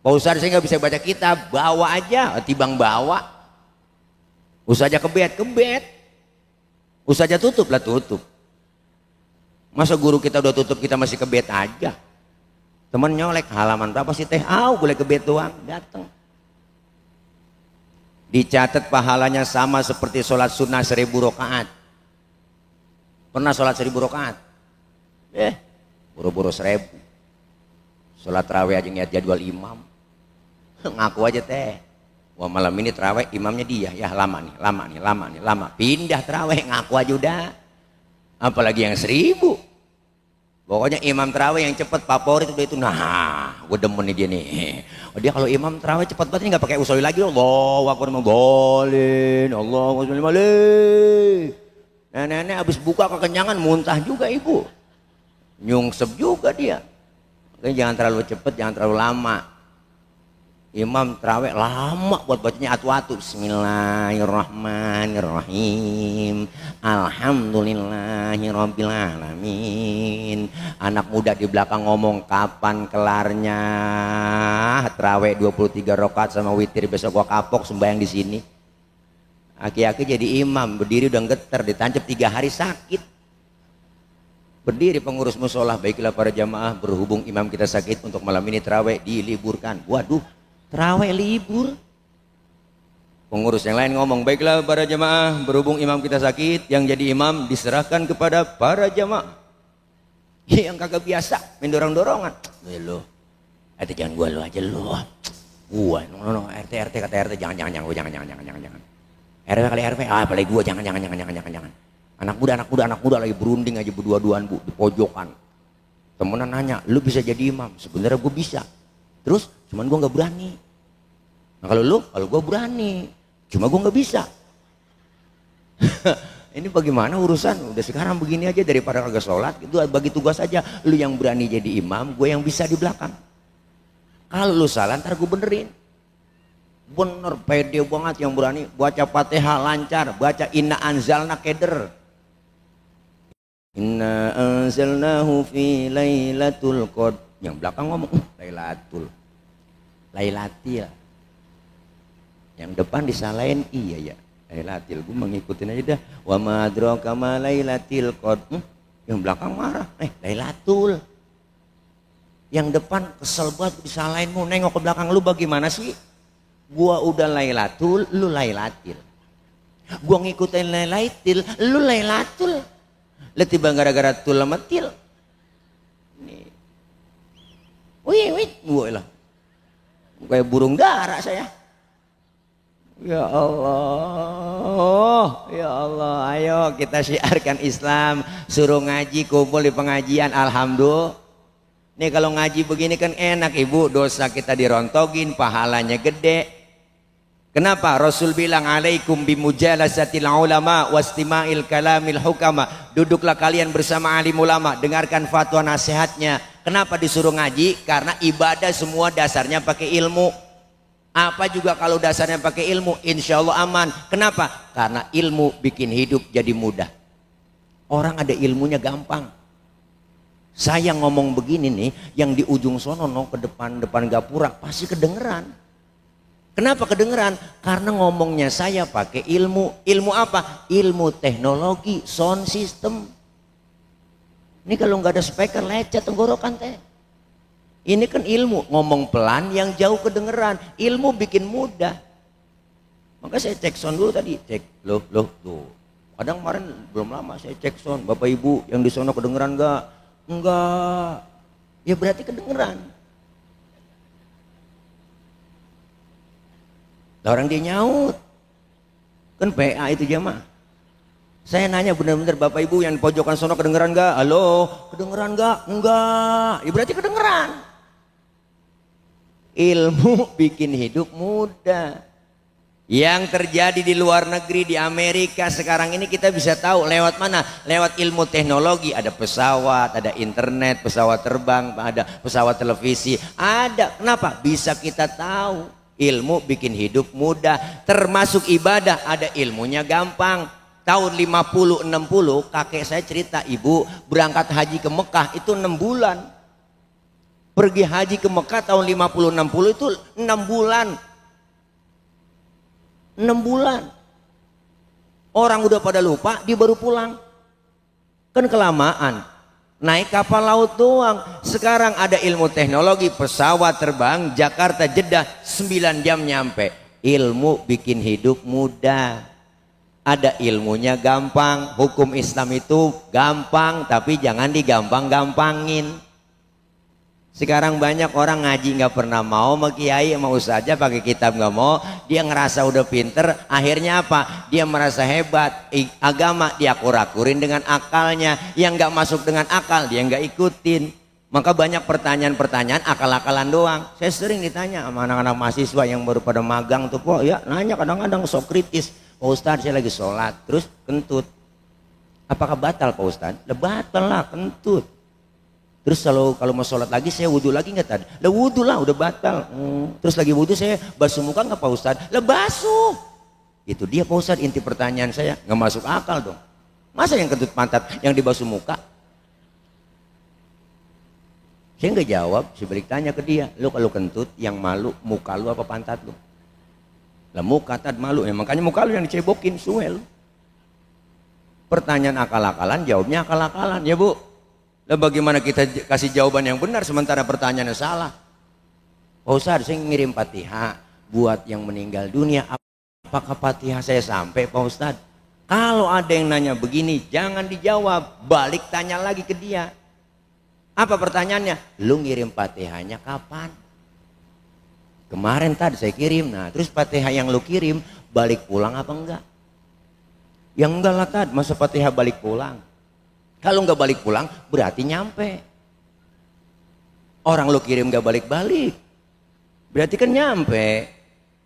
Pak Ustadz saya nggak bisa baca kitab, bawa aja. Tibang bawa. Ustazah kebet. Ustazah tutup lah tutup. Masa guru kita udah tutup kita masih kebet aja. Temen nyolek halaman berapa sih teh? Boleh kebet doang, datang. Dicatat pahalanya sama seperti sholat sunnah 1000 rakaat. Pernah sholat 1000 rakaat? Buru-buru 1000. Sholat tarawih aja ngeliat jadwal imam. Ngaku aja teh. Wah malam ini terawih imamnya dia, ya lama nih. Pindah terawih, ngaku aja udah. Apalagi yang 1000. Pokoknya imam terawih yang cepet favorit udah itu. Nah, gue demen nih dia nih. Dia kalau imam terawih cepet banget nggak pakai usul lagi. Allahu akbar boleh, Allahu akbar boleh. Nenek abis buka kekenyangan muntah juga ibu. Nyungsep juga dia. Makanya jangan terlalu cepet, jangan terlalu lama. Imam terawih lama buat bacanya atu-atu. Bismillahirrahmanirrahim. Alhamdulillahirabbil alamin. Anak muda di belakang ngomong kapan kelarnya terawih 23 rakaat sama witir, besok gua kapok sembahyang di sini. Aki-aki jadi imam, berdiri udah getar, ditancap 3 hari sakit. Berdiri pengurus musola, baiklah para jamaah, berhubung imam kita sakit untuk malam ini terawih diliburkan. Waduh, terawih libur. Pengurus yang lain ngomong, baiklah para jamaah, berhubung imam kita sakit, yang jadi imam diserahkan kepada para jamaah. Yang kagak biasa main dorong-dorongan. Lo, jangan gua lo aja lo. Gua, no, RT kata RT jangan. RW kali RW, apalagi gua jangan. Anak muda lagi berunding aja berdua-duaan bu di pojokan. Temenan nanya, lu bisa jadi imam? Sebenarnya gua bisa. Terus, cuman gua nggak berani. Nah kalau gua berani, cuma gua nggak bisa. Ini bagaimana urusan? Udah sekarang begini aja daripada kagak sholat, itu bagi tugas aja. Lu yang berani jadi imam, gue yang bisa di belakang. Kalau lu salah, ntar gue benerin. Bener, pede banget yang berani. Baca Fatihah lancar, baca inna anzalna keder. Inna anzalnahu fi lailatul qadr. Yang belakang ngomong lailatil. Yang depan disalahin, iya ya lailatil. Gue mengikutin aja dah. Wa ma adraka ma lailatil qadr. Yang belakang marah, lailatul. Yang depan kesel banget disalahin, mau nengok ke belakang, lu bagaimana sih? Gua udah Lailatul, lu Lailatil. Gua ngikutin Lailatul, lu Lailatul. Letibang gara-gara tul metil. Nih. Wih, gue lah. Kayak burung dara saya. Ya Allah, ya Allah, ayo kita syiarkan Islam, suruh ngaji, kumpul di pengajian, alhamdulillah. Nih kalau ngaji begini kan enak ibu, dosa kita dirontogin, pahalanya gede. Kenapa? Rasul bilang alaikum bimujalasatil ulama wastima'il kalamil hukama. Duduklah kalian bersama alim ulama, dengarkan fatwa nasihatnya. Kenapa disuruh ngaji? Karena ibadah semua dasarnya pakai ilmu. Apa juga kalau dasarnya pakai ilmu, insya Allah aman. Kenapa? Karena ilmu bikin hidup jadi mudah. Orang ada ilmunya gampang. Saya ngomong begini nih, yang di ujung sono ke depan gapura pasti kedengeran. Kenapa kedengeran? Karena ngomongnya saya pakai ilmu. Ilmu apa? Ilmu teknologi, sound system. Ini kalau nggak ada speaker lecet tenggorokan teh. Ini kan ilmu, ngomong pelan yang jauh kedengeran. Ilmu bikin mudah. Maka saya cek sound dulu tadi, cek loh tuh. Kadang kemarin belum lama saya cek sound, Bapak Ibu yang di sono kedengeran nggak? Enggak. Ya berarti kedengeran. Orang dia nyaut. Kan PA itu jamaah. Saya nanya benar-benar Bapak Ibu yang di pojokan sono kedengeran nggak? Halo, kedengeran nggak? Enggak. Ya berarti kedengeran. Ilmu bikin hidup mudah. Yang terjadi di luar negeri, di Amerika sekarang ini kita bisa tahu lewat mana? Lewat ilmu teknologi. Ada pesawat, ada internet, pesawat terbang, ada pesawat televisi. Ada. Kenapa? Bisa kita tahu. Ilmu bikin hidup mudah. Termasuk ibadah, ada ilmunya gampang. Tahun 50-60 kakek saya cerita, ibu berangkat haji ke Mekah itu 6 bulan. Pergi haji ke Mekah tahun 50-60 itu 6 bulan. 6 bulan. Orang udah pada lupa, dia baru pulang. Kan kelamaan. Naik kapal laut doang. Sekarang ada ilmu teknologi, pesawat terbang, Jakarta Jeddah 9 jam nyampe. Ilmu bikin hidup mudah. Ada ilmunya gampang. Hukum Islam itu gampang, tapi jangan digampang-gampangin. Sekarang banyak orang ngaji nggak pernah mau, sama kiai sama ustazah pakai kitab nggak mau. Dia ngerasa udah pinter, akhirnya apa? Dia merasa hebat. Agama dia akur-akurin dengan akalnya. Yang nggak masuk dengan akal dia nggak ikutin. Maka banyak pertanyaan-pertanyaan akal-akalan doang. Saya sering ditanya sama anak-anak mahasiswa yang baru pada magang tuh, kok ya nanya kadang-kadang sok kritis. Pak Ustadz saya lagi sholat terus kentut. Apakah batal Pak Ustadz? Lah batal lah kentut. Terus kalau mau sholat lagi saya wudhu lagi nggak tadi? Lah wudhu lah udah batal. Terus lagi wudhu saya basuh muka nggak Pak Ustadz? Lah basuh. Itu dia Pak Ustadz inti pertanyaan saya, nggak masuk akal dong. Masa yang kentut pantat yang dibasuh muka? Saya nggak jawab, saya balik tanya ke dia, lu kalau kentut yang malu muka lu apa pantat lu? Lah muka tad malu, ya makanya muka lu yang dicebokin suel. Pertanyaan akal-akalan, jawabnya akal-akalan ya Bu. Lah bagaimana kita kasih jawaban yang benar sementara pertanyaannya salah? Pak Ustadz saya ngirim Fatihah buat yang meninggal dunia, apakah Fatihah saya sampai Pak Ustadz? Kalau ada yang nanya begini jangan dijawab, balik tanya lagi ke dia. Apa pertanyaannya? Lu ngirim Fatihahnya kapan? Kemarin tadi saya kirim. Nah terus Fatihah yang lu kirim balik pulang apa enggak? Yang enggak lah tadi, masa Fatihah balik pulang? Kalau nggak balik pulang berarti nyampe. Orang lu kirim nggak balik-balik, berarti kan nyampe.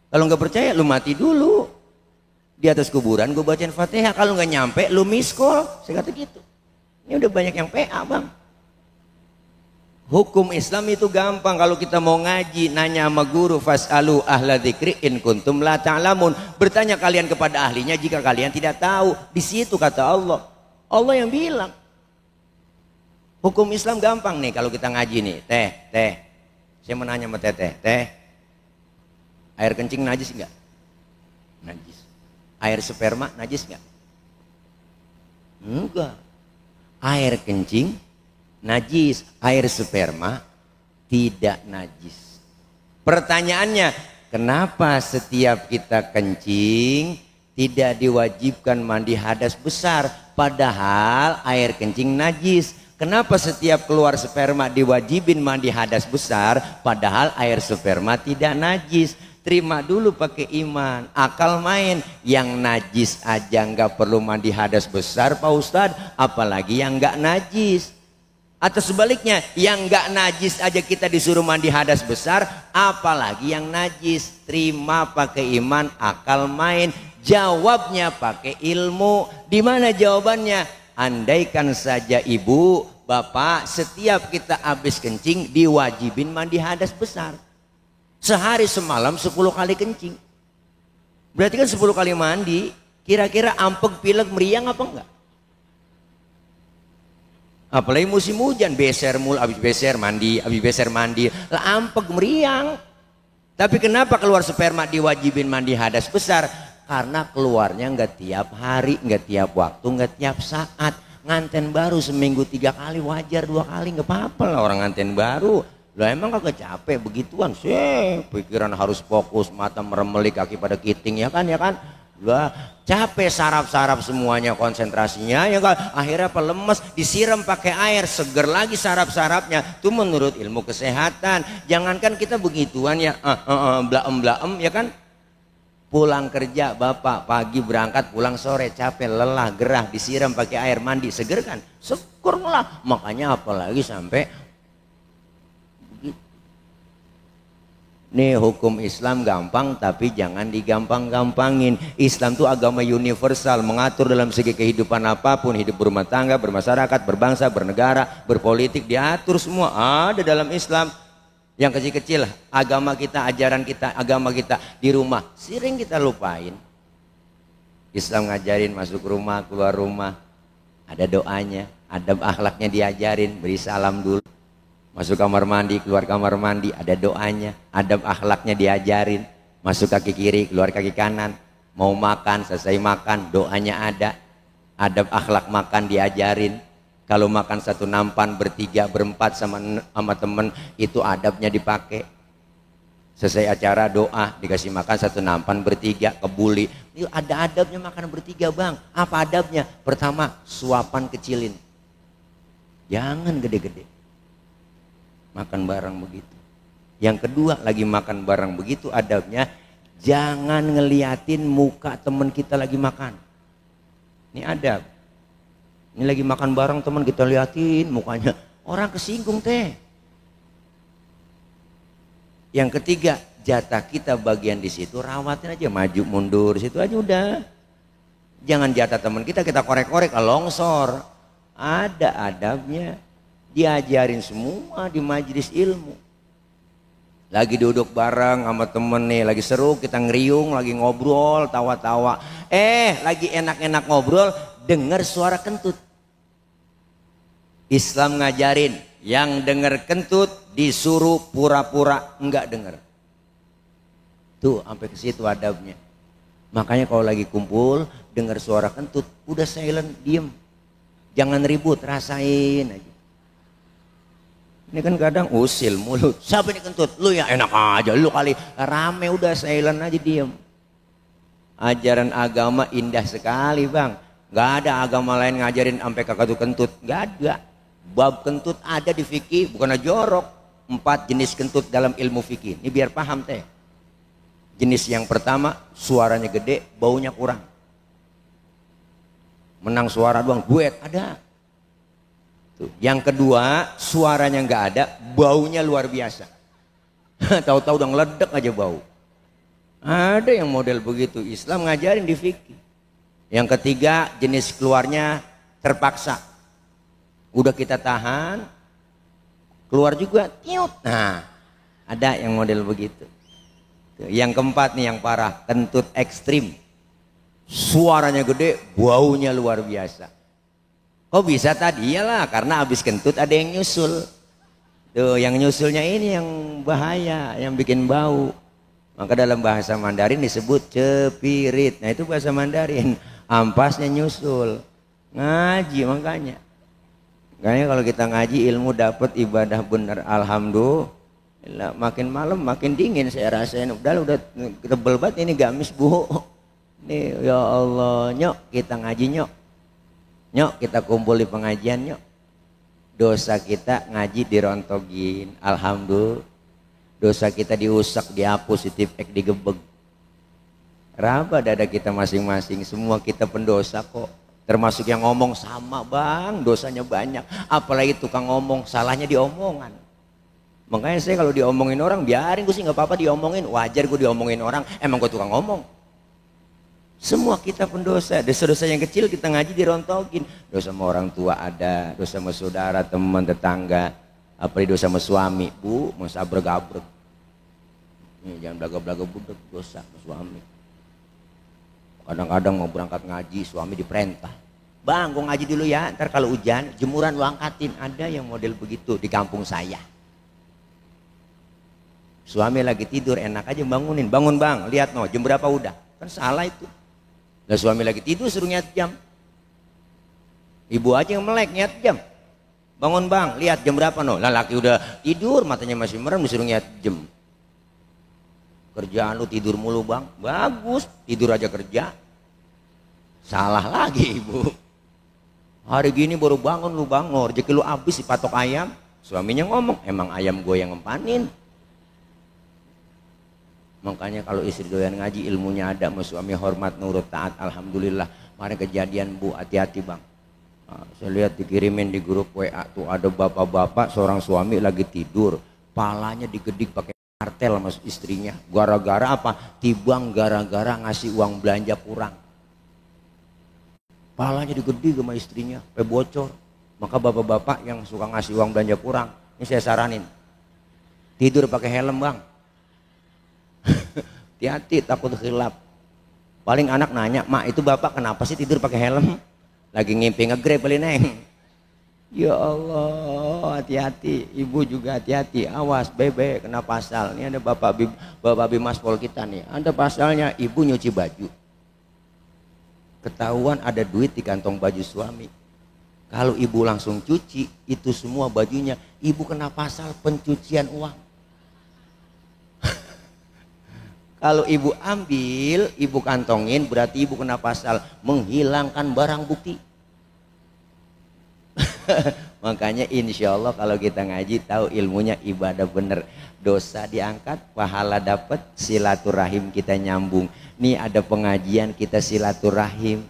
Kalau nggak percaya lu mati dulu di atas kuburan, gue bacain Fatihah. Kalau nggak nyampe lu miss call. Saya kata gitu. Ini udah banyak yang PA bang. Hukum Islam itu gampang. Kalau kita mau ngaji nanya sama guru, fasalu ahla dzikri in kuntum la ta'lamun. Bertanya kalian kepada ahlinya jika kalian tidak tahu. Di situ kata Allah. Allah yang bilang. Hukum Islam gampang nih kalau kita ngaji nih. Teh. Saya mau nanya sama teh. Air kencing najis enggak? Najis. Air sperma najis enggak? Enggak. Air kencing najis, air sperma tidak najis. Pertanyaannya, kenapa setiap kita kencing tidak diwajibkan mandi hadas besar, padahal air kencing najis? Kenapa setiap keluar sperma diwajibin mandi hadas besar, padahal air sperma tidak najis? Terima dulu pakai iman, akal main. Yang najis aja nggak perlu mandi hadas besar Pak Ustadz, apalagi yang nggak najis. Atau sebaliknya, yang nggak najis aja kita disuruh mandi hadas besar, apalagi yang najis. Terima pakai iman, akal main. Jawabnya pakai ilmu. Di mana jawabannya? Andaikan saja ibu, bapak, setiap kita habis kencing diwajibin mandi hadas besar. Sehari semalam 10 kali kencing. Berarti kan 10 kali mandi. Kira-kira ampeg, pilek, meriang apa enggak? Apalagi musim hujan, beser mul, habis beser mandi, habis beser mandi. Lah ampeg, meriang. Tapi kenapa keluar sperma diwajibin mandi hadas besar? Karena keluarnya enggak tiap hari, enggak tiap waktu, enggak tiap saat. Nganten baru seminggu 3 kali wajar, 2 kali enggak apa-apa lah orang nganten baru. Lah emang kagak capek begituan sih, pikiran harus fokus, mata meremeli, kaki pada kiting, ya kan? Lah capek, saraf-saraf semuanya konsentrasinya, ya kan? Akhirnya apa, lemes, disiram pakai air, seger lagi saraf-sarafnya. Itu menurut ilmu kesehatan. Jangankan kita begituan ya, blaem-blaem, ya kan? Pulang kerja bapak, pagi berangkat, pulang sore, capek, lelah, gerah, disiram pakai air, mandi, seger kan? Seger lah. Makanya apalagi sampai nih, hukum Islam gampang tapi jangan digampang-gampangin. Islam itu agama universal, mengatur dalam segi kehidupan apapun, hidup berumah tangga, bermasyarakat, berbangsa, bernegara, berpolitik, diatur semua ada dalam Islam. Yang kecil-kecil, agama kita, ajaran kita, agama kita di rumah sering kita lupain. Islam ngajarin masuk rumah, keluar rumah ada doanya, adab akhlaknya diajarin, beri salam dulu. Masuk kamar mandi, keluar kamar mandi ada doanya, adab akhlaknya diajarin. Masuk kaki kiri, keluar kaki kanan. Mau makan, selesai makan, doanya ada. Adab akhlak makan diajarin. Kalau makan satu nampan, bertiga, berempat sama temen, itu adabnya dipakai. Selesai acara doa, dikasih makan satu nampan bertiga, kebuli. Ini ada adabnya makan bertiga bang. Apa adabnya? Pertama, suapan kecilin. Jangan gede-gede. Makan bareng begitu. Yang kedua, lagi makan bareng begitu adabnya, jangan ngeliatin muka teman kita lagi makan. Ini adab. Ini lagi makan bareng teman, kita liatin mukanya, orang kesinggung teh. Yang ketiga, jatah kita bagian di situ, rawatin aja, maju mundur situ aja udah. Jangan jatah teman kita korek-korek longsor. Ada adabnya. Diajarin semua di majelis ilmu. Lagi duduk bareng sama temen nih, lagi seru, kita ngeriung, lagi ngobrol, tawa-tawa. Lagi enak-enak ngobrol, dengar suara kentut. Islam ngajarin, yang dengar kentut disuruh pura-pura enggak dengar. Tuh, sampai ke situ adabnya. Makanya kalau lagi kumpul, dengar suara kentut, udah silent, diem. Jangan ribut, rasain aja. Ini kan kadang usil mulut. Siapa ini kentut? Lu ya, enak aja lu kali. Rame udah silent aja, diem. Ajaran agama indah sekali bang. Gak ada agama lain ngajarin sampai kakak tuh kentut. Gak ada. Bab kentut ada di fikih, bukan jorok. 4 jenis kentut dalam ilmu fikih. Ini biar paham teh. Jenis yang pertama, suaranya gede, baunya kurang. Menang suara doang, duet ada. Yang kedua, suaranya nggak ada, baunya luar biasa. Tahu-tahu udah ngeledek aja bau. Ada yang model begitu, Islam ngajarin di fikih. Yang ketiga, jenis keluarnya terpaksa. Udah kita tahan, keluar juga, tiut. Nah, ada yang model begitu. Yang keempat nih yang parah, kentut ekstrim. Suaranya gede, baunya luar biasa. Kok bisa tadi? Iyalah, karena habis kentut ada yang nyusul. Tuh, yang nyusulnya ini yang bahaya, yang bikin bau. Maka dalam bahasa Mandarin disebut cepirit. Nah itu bahasa Mandarin. Ampasnya nyusul. Ngaji makanya. Makanya kalau kita ngaji ilmu dapat, ibadah benar, alhamdulillah. Makin malam makin dingin saya rasain. Udah tebel banget ini gamis bu. Nih ya Allah, nyok kita ngaji nyok. Nyok kita kumpul di pengajian nyok. Dosa kita ngaji dirontogin. Alhamdulillah. Dosa kita diusap, dihapus, ditipek, digebeg. Raba dada kita masing-masing. Semua kita pendosa kok. Termasuk yang ngomong sama bang, dosanya banyak. Apalagi tukang ngomong, salahnya diomongan. Makanya saya kalau diomongin orang, biarin gue sih nggak apa-apa diomongin. Wajar gue diomongin orang, emang gue tukang ngomong. Semua kita pendosa. Dosa-dosa yang kecil kita ngaji dirontogin. Dosa sama orang tua ada, dosa sama saudara, teman, tetangga. Apalagi dosa sama suami, bu, mau sabrek-gabrek. Jangan belaga-belaga budek, dosa sama suami. Kadang-kadang mau berangkat ngaji, suami diperintah. Bang, gue ngaji dulu ya, ntar kalau hujan, jemuran lu angkatin. Ada yang model begitu di kampung saya. Suami lagi tidur, enak aja bangunin. Bangun bang, lihat no, jam berapa udah. Kan salah itu. Nah suami lagi tidur suruh nyiat jam. Ibu aja yang melek nyiat jam. Bangun bang, lihat jam berapa no. Lah laki udah tidur, matanya masih merem, disuruh nyiat jam. Kerjaan lu tidur mulu bang, bagus, tidur aja kerja. Salah lagi ibu. Hari gini baru bangun lu bang, rezeki lu habis dipatok ayam. Suaminya ngomong, emang ayam gue yang ngempanin. Makanya kalau istri doyan ngaji, ilmunya ada, sama suami hormat, nurut, taat, alhamdulillah. Kemarin kejadian bu, hati-hati bang. Nah, saya lihat dikirimin di grup WA tuh ada bapak-bapak, seorang suami lagi tidur, palanya digedik pakai kartel sama istrinya. Gara-gara apa? Tibang gara-gara ngasih uang belanja kurang. Palanya digedik sama istrinya, sampai bocor. Maka bapak-bapak yang suka ngasih uang belanja kurang, ini saya saranin, tidur pakai helm bang. Hati-hati takut khilaf. Paling anak nanya, mak itu bapak kenapa sih tidur pakai helm? Lagi ngimpi nge-grab paling neng. Ya Allah, hati-hati. Ibu juga hati-hati. Awas bebe kena pasal. Ini ada bapak bimas pol kita nih. Ada pasalnya, ibu nyuci baju. Ketahuan ada duit di kantong baju suami. Kalau ibu langsung cuci, itu semua bajunya, ibu kena pasal pencucian uang. Kalau ibu ambil, ibu kantongin, berarti ibu kena pasal menghilangkan barang bukti. Makanya insya Allah kalau kita ngaji tahu ilmunya, ibadah bener, dosa diangkat, pahala dapat, silaturahim kita nyambung. Nih ada pengajian kita silaturahim.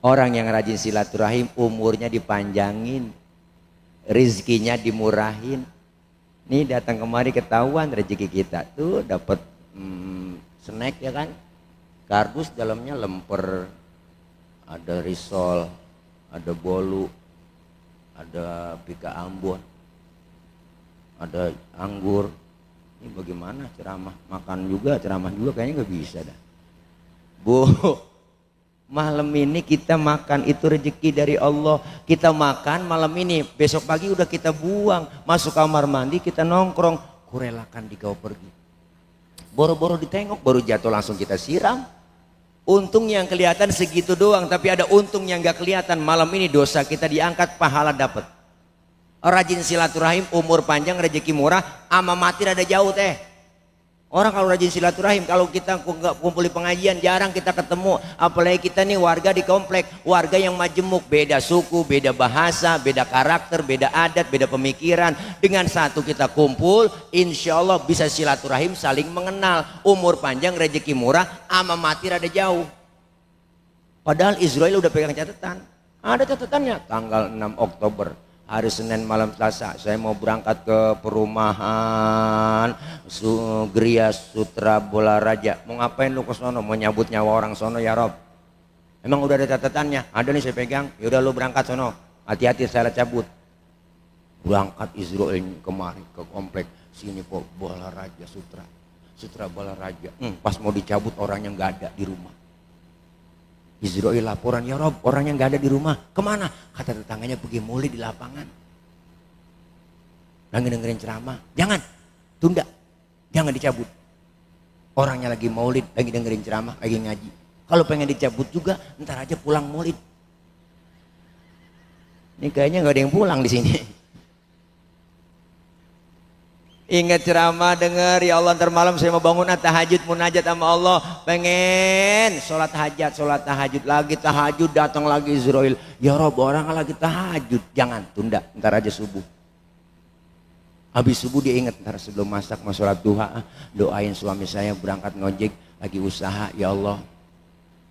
Orang yang rajin silaturahim umurnya dipanjangin, rizkinya dimurahin. Nih datang kemari ketahuan rezeki kita tuh dapat snack ya kan, kardus dalamnya lemper, ada risol, ada bolu, ada pika Ambon, ada anggur. Ini bagaimana ceramah makan juga, ceramah juga kayaknya nggak bisa dah. Bu, malam ini kita makan itu rezeki dari Allah. Kita makan malam ini, besok pagi udah kita buang. Masuk kamar mandi kita nongkrong, kurelakan dikau pergi. Boro-boro ditengok baru jatuh langsung kita siram. Untung yang kelihatan segitu doang, tapi ada untung yang gak kelihatan. Malam ini dosa kita diangkat, pahala dapat. Rajin silaturahim, umur panjang, rezeki murah, ama mati rada jauh teh. Orang kalau rajin silaturahim, kalau kita kumpul di pengajian jarang kita ketemu. Apalagi kita nih warga di komplek, warga yang majemuk, beda suku, beda bahasa, beda karakter, beda adat, beda pemikiran. Dengan satu kita kumpul, insya Allah bisa silaturahim, saling mengenal. Umur panjang, rezeki murah, ama mati rada jauh. Padahal Israel udah pegang catatan. Ada catatannya, tanggal 6 Oktober. Hari Senin malam Selasa saya mau berangkat ke perumahan Gria Sutra Bola Raja. Mau ngapain lu ke sono? Mau nyabut nyawa orang sono ya Rob? Emang udah ada catatannya? Ada nih saya pegang. Yaudah lu berangkat sono. Hati-hati saya cabut. Berangkat Israel kemari ke komplek sini kok Bola Raja Sutra Bola Raja. Pas mau dicabut orangnya nggak ada di rumah. Israel laporan, ya Rob orangnya nggak ada di rumah. Kemana? Kata tetangganya pergi maulid di lapangan. Lagi dengerin ceramah. Jangan, tunda. Jangan dicabut. Orangnya lagi maulid, lagi dengerin ceramah, lagi ngaji. Kalau pengen dicabut juga, ntar aja pulang maulid. Ini kayaknya nggak ada yang pulang di sini. Ingat ceramah, denger, ya Allah ntar malam saya mau bangun tahajud, munajat sama Allah, pengen sholat tahajud, lagi tahajud datang lagi Israel, ya Rob orang lagi tahajud, jangan tunda, ntar aja subuh. Habis subuh dia ingat, ntar sebelum masak mau sholat duha, doain suami saya berangkat ngojek, lagi usaha, ya Allah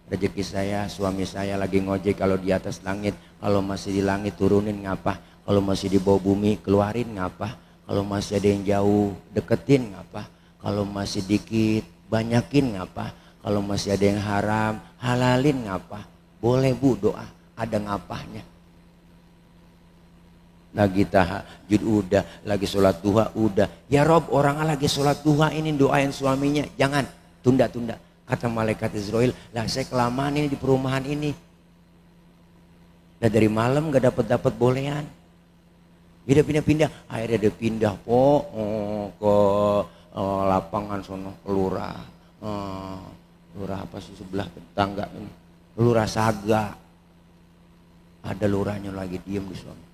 rezeki saya, suami saya lagi ngojek, kalau di atas langit, kalau masih di langit turunin ngapa, kalau masih di bawah bumi keluarin ngapa, kalau masih ada yang jauh deketin ngapa, kalau masih dikit banyakin ngapa, kalau masih ada yang haram halalin ngapa. Boleh Bu doa, ada ngapahnya. Lagi tahajud udah, lagi sholat duha udah, ya Rob orang lagi sholat duha ini doain suaminya, jangan tunda-tunda. Kata malaikat Israel, lah saya kelamaan ini di perumahan ini, nah dari malam gak dapat bolehan. Dia pindah-pindah, akhirnya dia pindah ke lapangan sono, lurah apa sih sebelah tetangga ini, lurah Saga, ada lurahnya lagi diem di sono.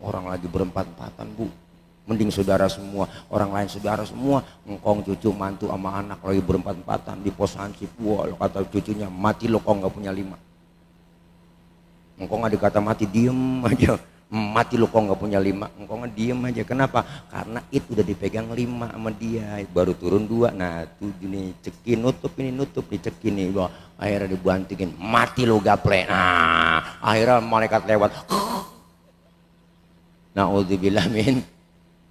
Orang lagi berempat-empatan Bu, mending saudara semua, orang lain saudara semua, engkong cucu mantu sama anak lagi berempat-empatan di pos hansip. Wah kata cucunya, mati lo kok nggak punya 5. Engkau nggak dikata mati, diem aja. Mati lu kok nggak punya 5, engkau nggak diem aja. Kenapa? Karena itu udah dipegang 5 sama dia, baru turun 2. Nah 7 nih cekin, nutup ini nutup nih cekin nih. Wah, akhirnya dibantingin, mati lu gaple. Nah akhirnya malaikat lewat. Na'udzubillah min.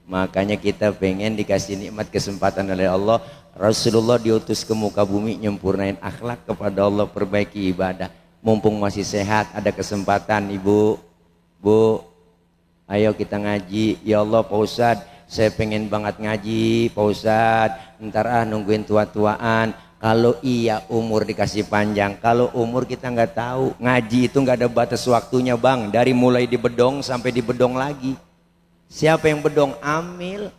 Makanya kita pengen dikasih nikmat kesempatan oleh Allah. Rasulullah diutus ke muka bumi nyempurnain akhlak kepada Allah, perbaiki ibadah. Mumpung masih sehat, ada kesempatan Ibu, Bu, ayo kita ngaji. Ya Allah Pak Ustadz, saya pengen banget ngaji Pak Ustadz, ntar nungguin tua-tuaan. Kalau iya umur dikasih panjang, kalau umur kita nggak tahu. Ngaji itu nggak ada batas waktunya Bang, dari mulai di bedong sampai di bedong lagi. Siapa yang bedong? Amil.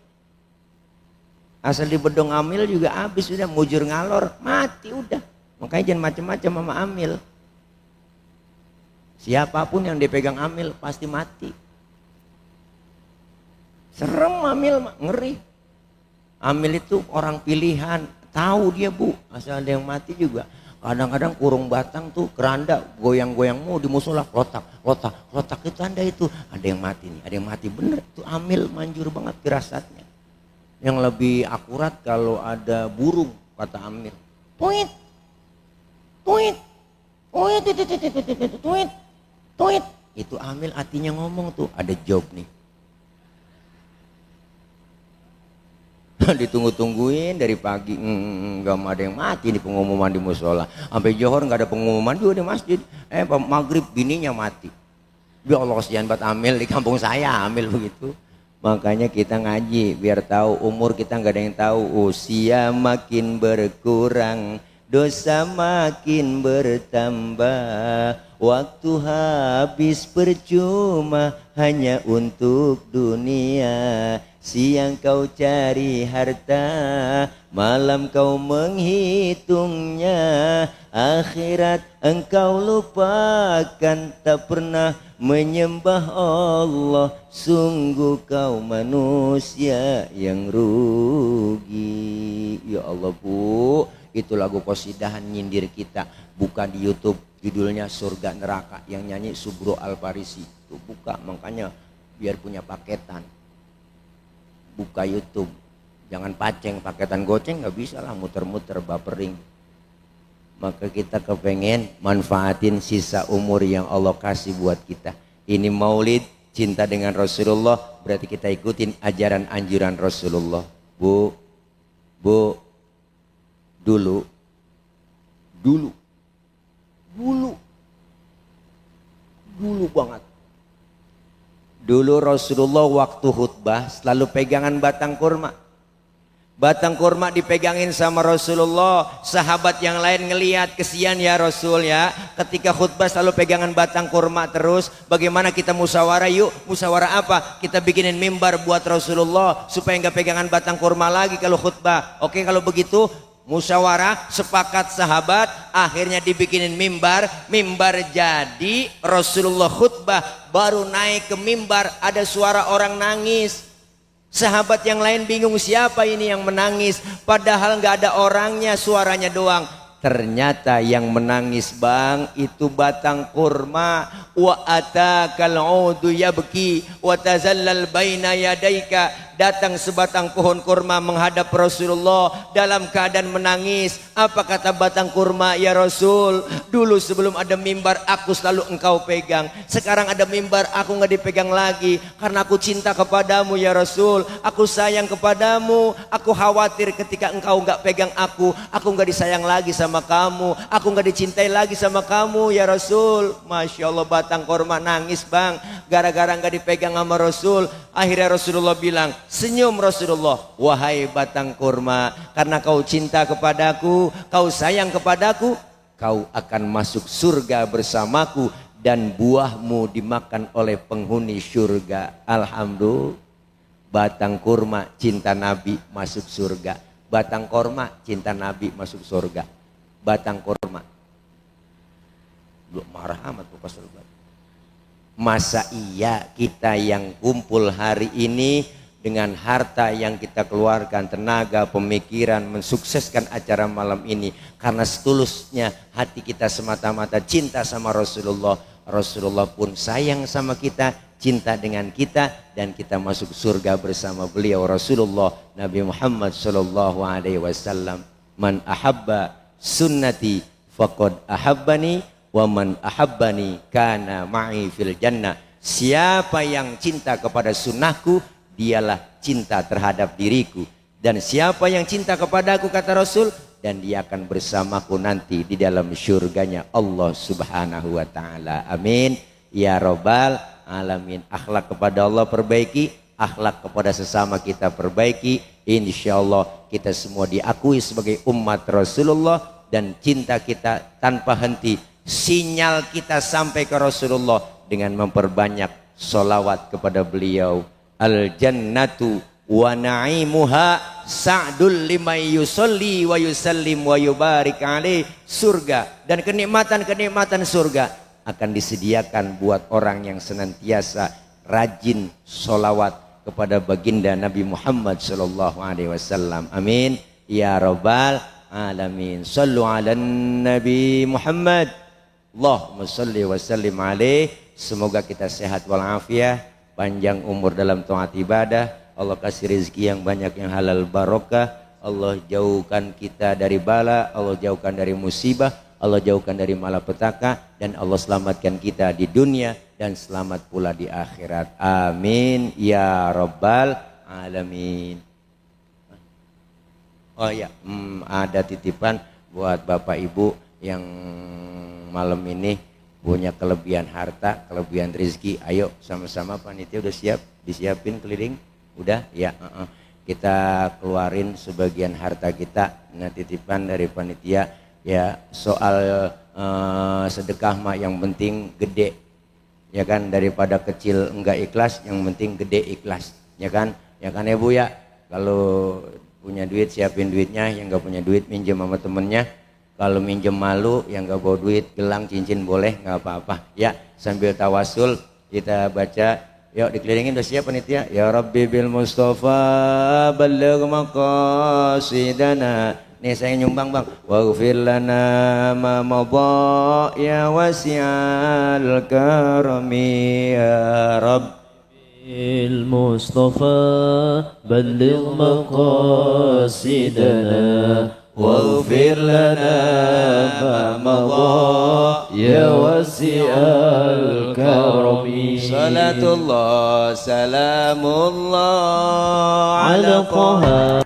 Asal di bedong amil juga habis, udah mujur ngalor, mati udah. Makanya jangan macam-macam sama amil. Siapapun yang dipegang amil pasti mati. Serem amil, ngeri. Amil itu orang pilihan, tahu dia Bu, asal ada yang mati juga. Kadang-kadang kurung batang tuh keranda goyang-goyang mau di musola, lotak itu tanda itu ada yang mati nih, ada yang mati bener. Itu amil manjur banget firasatnya. Yang lebih akurat kalau ada burung, kata amil, tuit, itu amil artinya ngomong tuh, ada job nih. Ditunggu-tungguin dari pagi, nggak ada yang mati di pengumuman di musola. Sampai Johor nggak ada pengumuman juga di masjid. Maghrib bininya mati. Ya Allah kasihan banget amil di kampung saya, amil begitu. Makanya kita ngaji biar tahu umur kita, nggak ada yang tahu. Usia makin berkurang, dosa makin bertambah, waktu habis percuma hanya untuk dunia. Siang kau cari harta, malam kau menghitungnya, akhirat engkau lupakan, tak pernah menyembah Allah. Sungguh kau manusia yang rugi. Ya Allah Bu, itu lagu qasidahan nyindir kita. Buka di YouTube, judulnya Surga Neraka, yang nyanyi Subro Al-Farisi. Tuh buka, makanya biar punya paketan. Buka YouTube, jangan paceng, paketan goceng nggak bisa lah, muter-muter bapering. Maka kita kepengen manfaatin sisa umur yang Allah kasih buat kita. Ini maulid, cinta dengan Rasulullah, berarti kita ikutin ajaran anjuran Rasulullah. Bu, dulu banget. Dulu Rasulullah waktu khutbah selalu pegangan batang kurma. Batang kurma dipegangin sama Rasulullah. Sahabat yang lain ngelihat, kesian ya Rasul ya, ketika khutbah selalu pegangan batang kurma terus. Bagaimana kita musyawarah yuk? Musyawarah apa? Kita bikinin mimbar buat Rasulullah supaya nggak pegangan batang kurma lagi kalau khutbah. Oke kalau begitu musyawarah, sepakat sahabat, akhirnya dibikinin mimbar. Mimbar jadi, Rasulullah khutbah, baru naik ke mimbar ada suara orang nangis. Sahabat yang lain bingung, siapa ini yang menangis, padahal nggak ada orangnya, suaranya doang. Ternyata yang menangis bang itu batang kurma. Wa atakal udu yabki wa tazallal baina yadaika. Datang sebatang pohon kurma menghadap Rasulullah dalam keadaan menangis. Apa kata batang kurma? Ya Rasul, dulu sebelum ada mimbar aku selalu engkau pegang. Sekarang ada mimbar aku nggak dipegang lagi, karena aku cinta kepadamu ya Rasul. Aku sayang kepadamu. Aku khawatir ketika engkau nggak pegang aku nggak disayang lagi sama kamu, aku nggak dicintai lagi sama kamu ya Rasul. Masya Allah, batang kurma nangis bang, gara-gara nggak dipegang sama Rasul. Akhirnya Rasulullah bilang, senyum Rasulullah, wahai batang kurma, karena kau cinta kepadaku, kau sayang kepadaku, kau akan masuk surga bersamaku dan buahmu dimakan oleh penghuni surga. Alhamdulillah, batang kurma cinta Nabi masuk surga. Batang kurma cinta Nabi masuk surga. Batang kurma. Belum marah amat tuh pasal batang. Masa iya kita yang kumpul hari ini dengan harta yang kita keluarkan, tenaga, pemikiran, mensukseskan acara malam ini karena setulusnya hati kita semata-mata cinta sama Rasulullah. Rasulullah pun sayang sama kita, cinta dengan kita, dan kita masuk surga bersama beliau Rasulullah Nabi Muhammad sallallahu alaihi wasallam. Man ahabba sunnati faqad ahabbani wa man ahabbani kana ma'i fil jannah. Siapa yang cinta kepada sunnahku, dialah cinta terhadap diriku, dan siapa yang cinta kepadaku, kata Rasul, dan dia akan bersamaku nanti di dalam syurganya Allah subhanahu wa ta'ala. Amin ya rabbal alamin. Akhlak kepada Allah perbaiki, akhlak kepada sesama kita perbaiki. Insya Allah kita semua diakui sebagai umat Rasulullah, dan cinta kita tanpa henti, sinyal kita sampai ke Rasulullah dengan memperbanyak solawat kepada beliau. Al jannatu wa na'imuha sa'dul liman yusalli wa yusallim wa yubarik alaih. Surga dan kenikmatan-kenikmatan surga akan disediakan buat orang yang senantiasa rajin solawat kepada baginda Nabi Muhammad sallallahu alaihi wasallam. Amin ya rabbal alamin. Sallu ala Nabi Muhammad. Allahumma salli wa sallim alaih. Semoga kita sehat walafiat, panjang umur dalam taat ibadah. Allah kasih rezeki yang banyak, yang halal barokah. Allah jauhkan kita dari bala, Allah jauhkan dari musibah, Allah jauhkan dari malapetaka, dan Allah selamatkan kita di dunia dan selamat pula di akhirat. Amin ya rabbal alamin. Oh ya, ada titipan buat Bapak Ibu yang malam ini punya kelebihan harta, kelebihan rezeki. Ayo sama-sama, panitia udah siap, disiapin keliling, udah ya. Kita keluarin sebagian harta kita. Nah, titipan dari panitia ya, soal sedekah mah yang penting gede, ya kan, daripada kecil enggak ikhlas, yang penting gede ikhlas, ya kan ya Bu ya. Kalau punya duit siapin duitnya, yang enggak punya duit minjem sama temennya. Kalau minjem malu, yang nggak bawa duit, gelang, cincin boleh, nggak apa-apa. Ya, sambil tawasul kita baca. Yuk dikelilingin, udah siap panitia? Ya Rabbi bil Mustafa balligh maqasidana. Nih saya nyumbang bang. Waghfir lana ma madha ya wasi'al karami ya Rabb. bil Mustafa balligh maqasidana. واغفر لنا ما مضى يا واسع الكرم. صلاة الله سلام الله على طه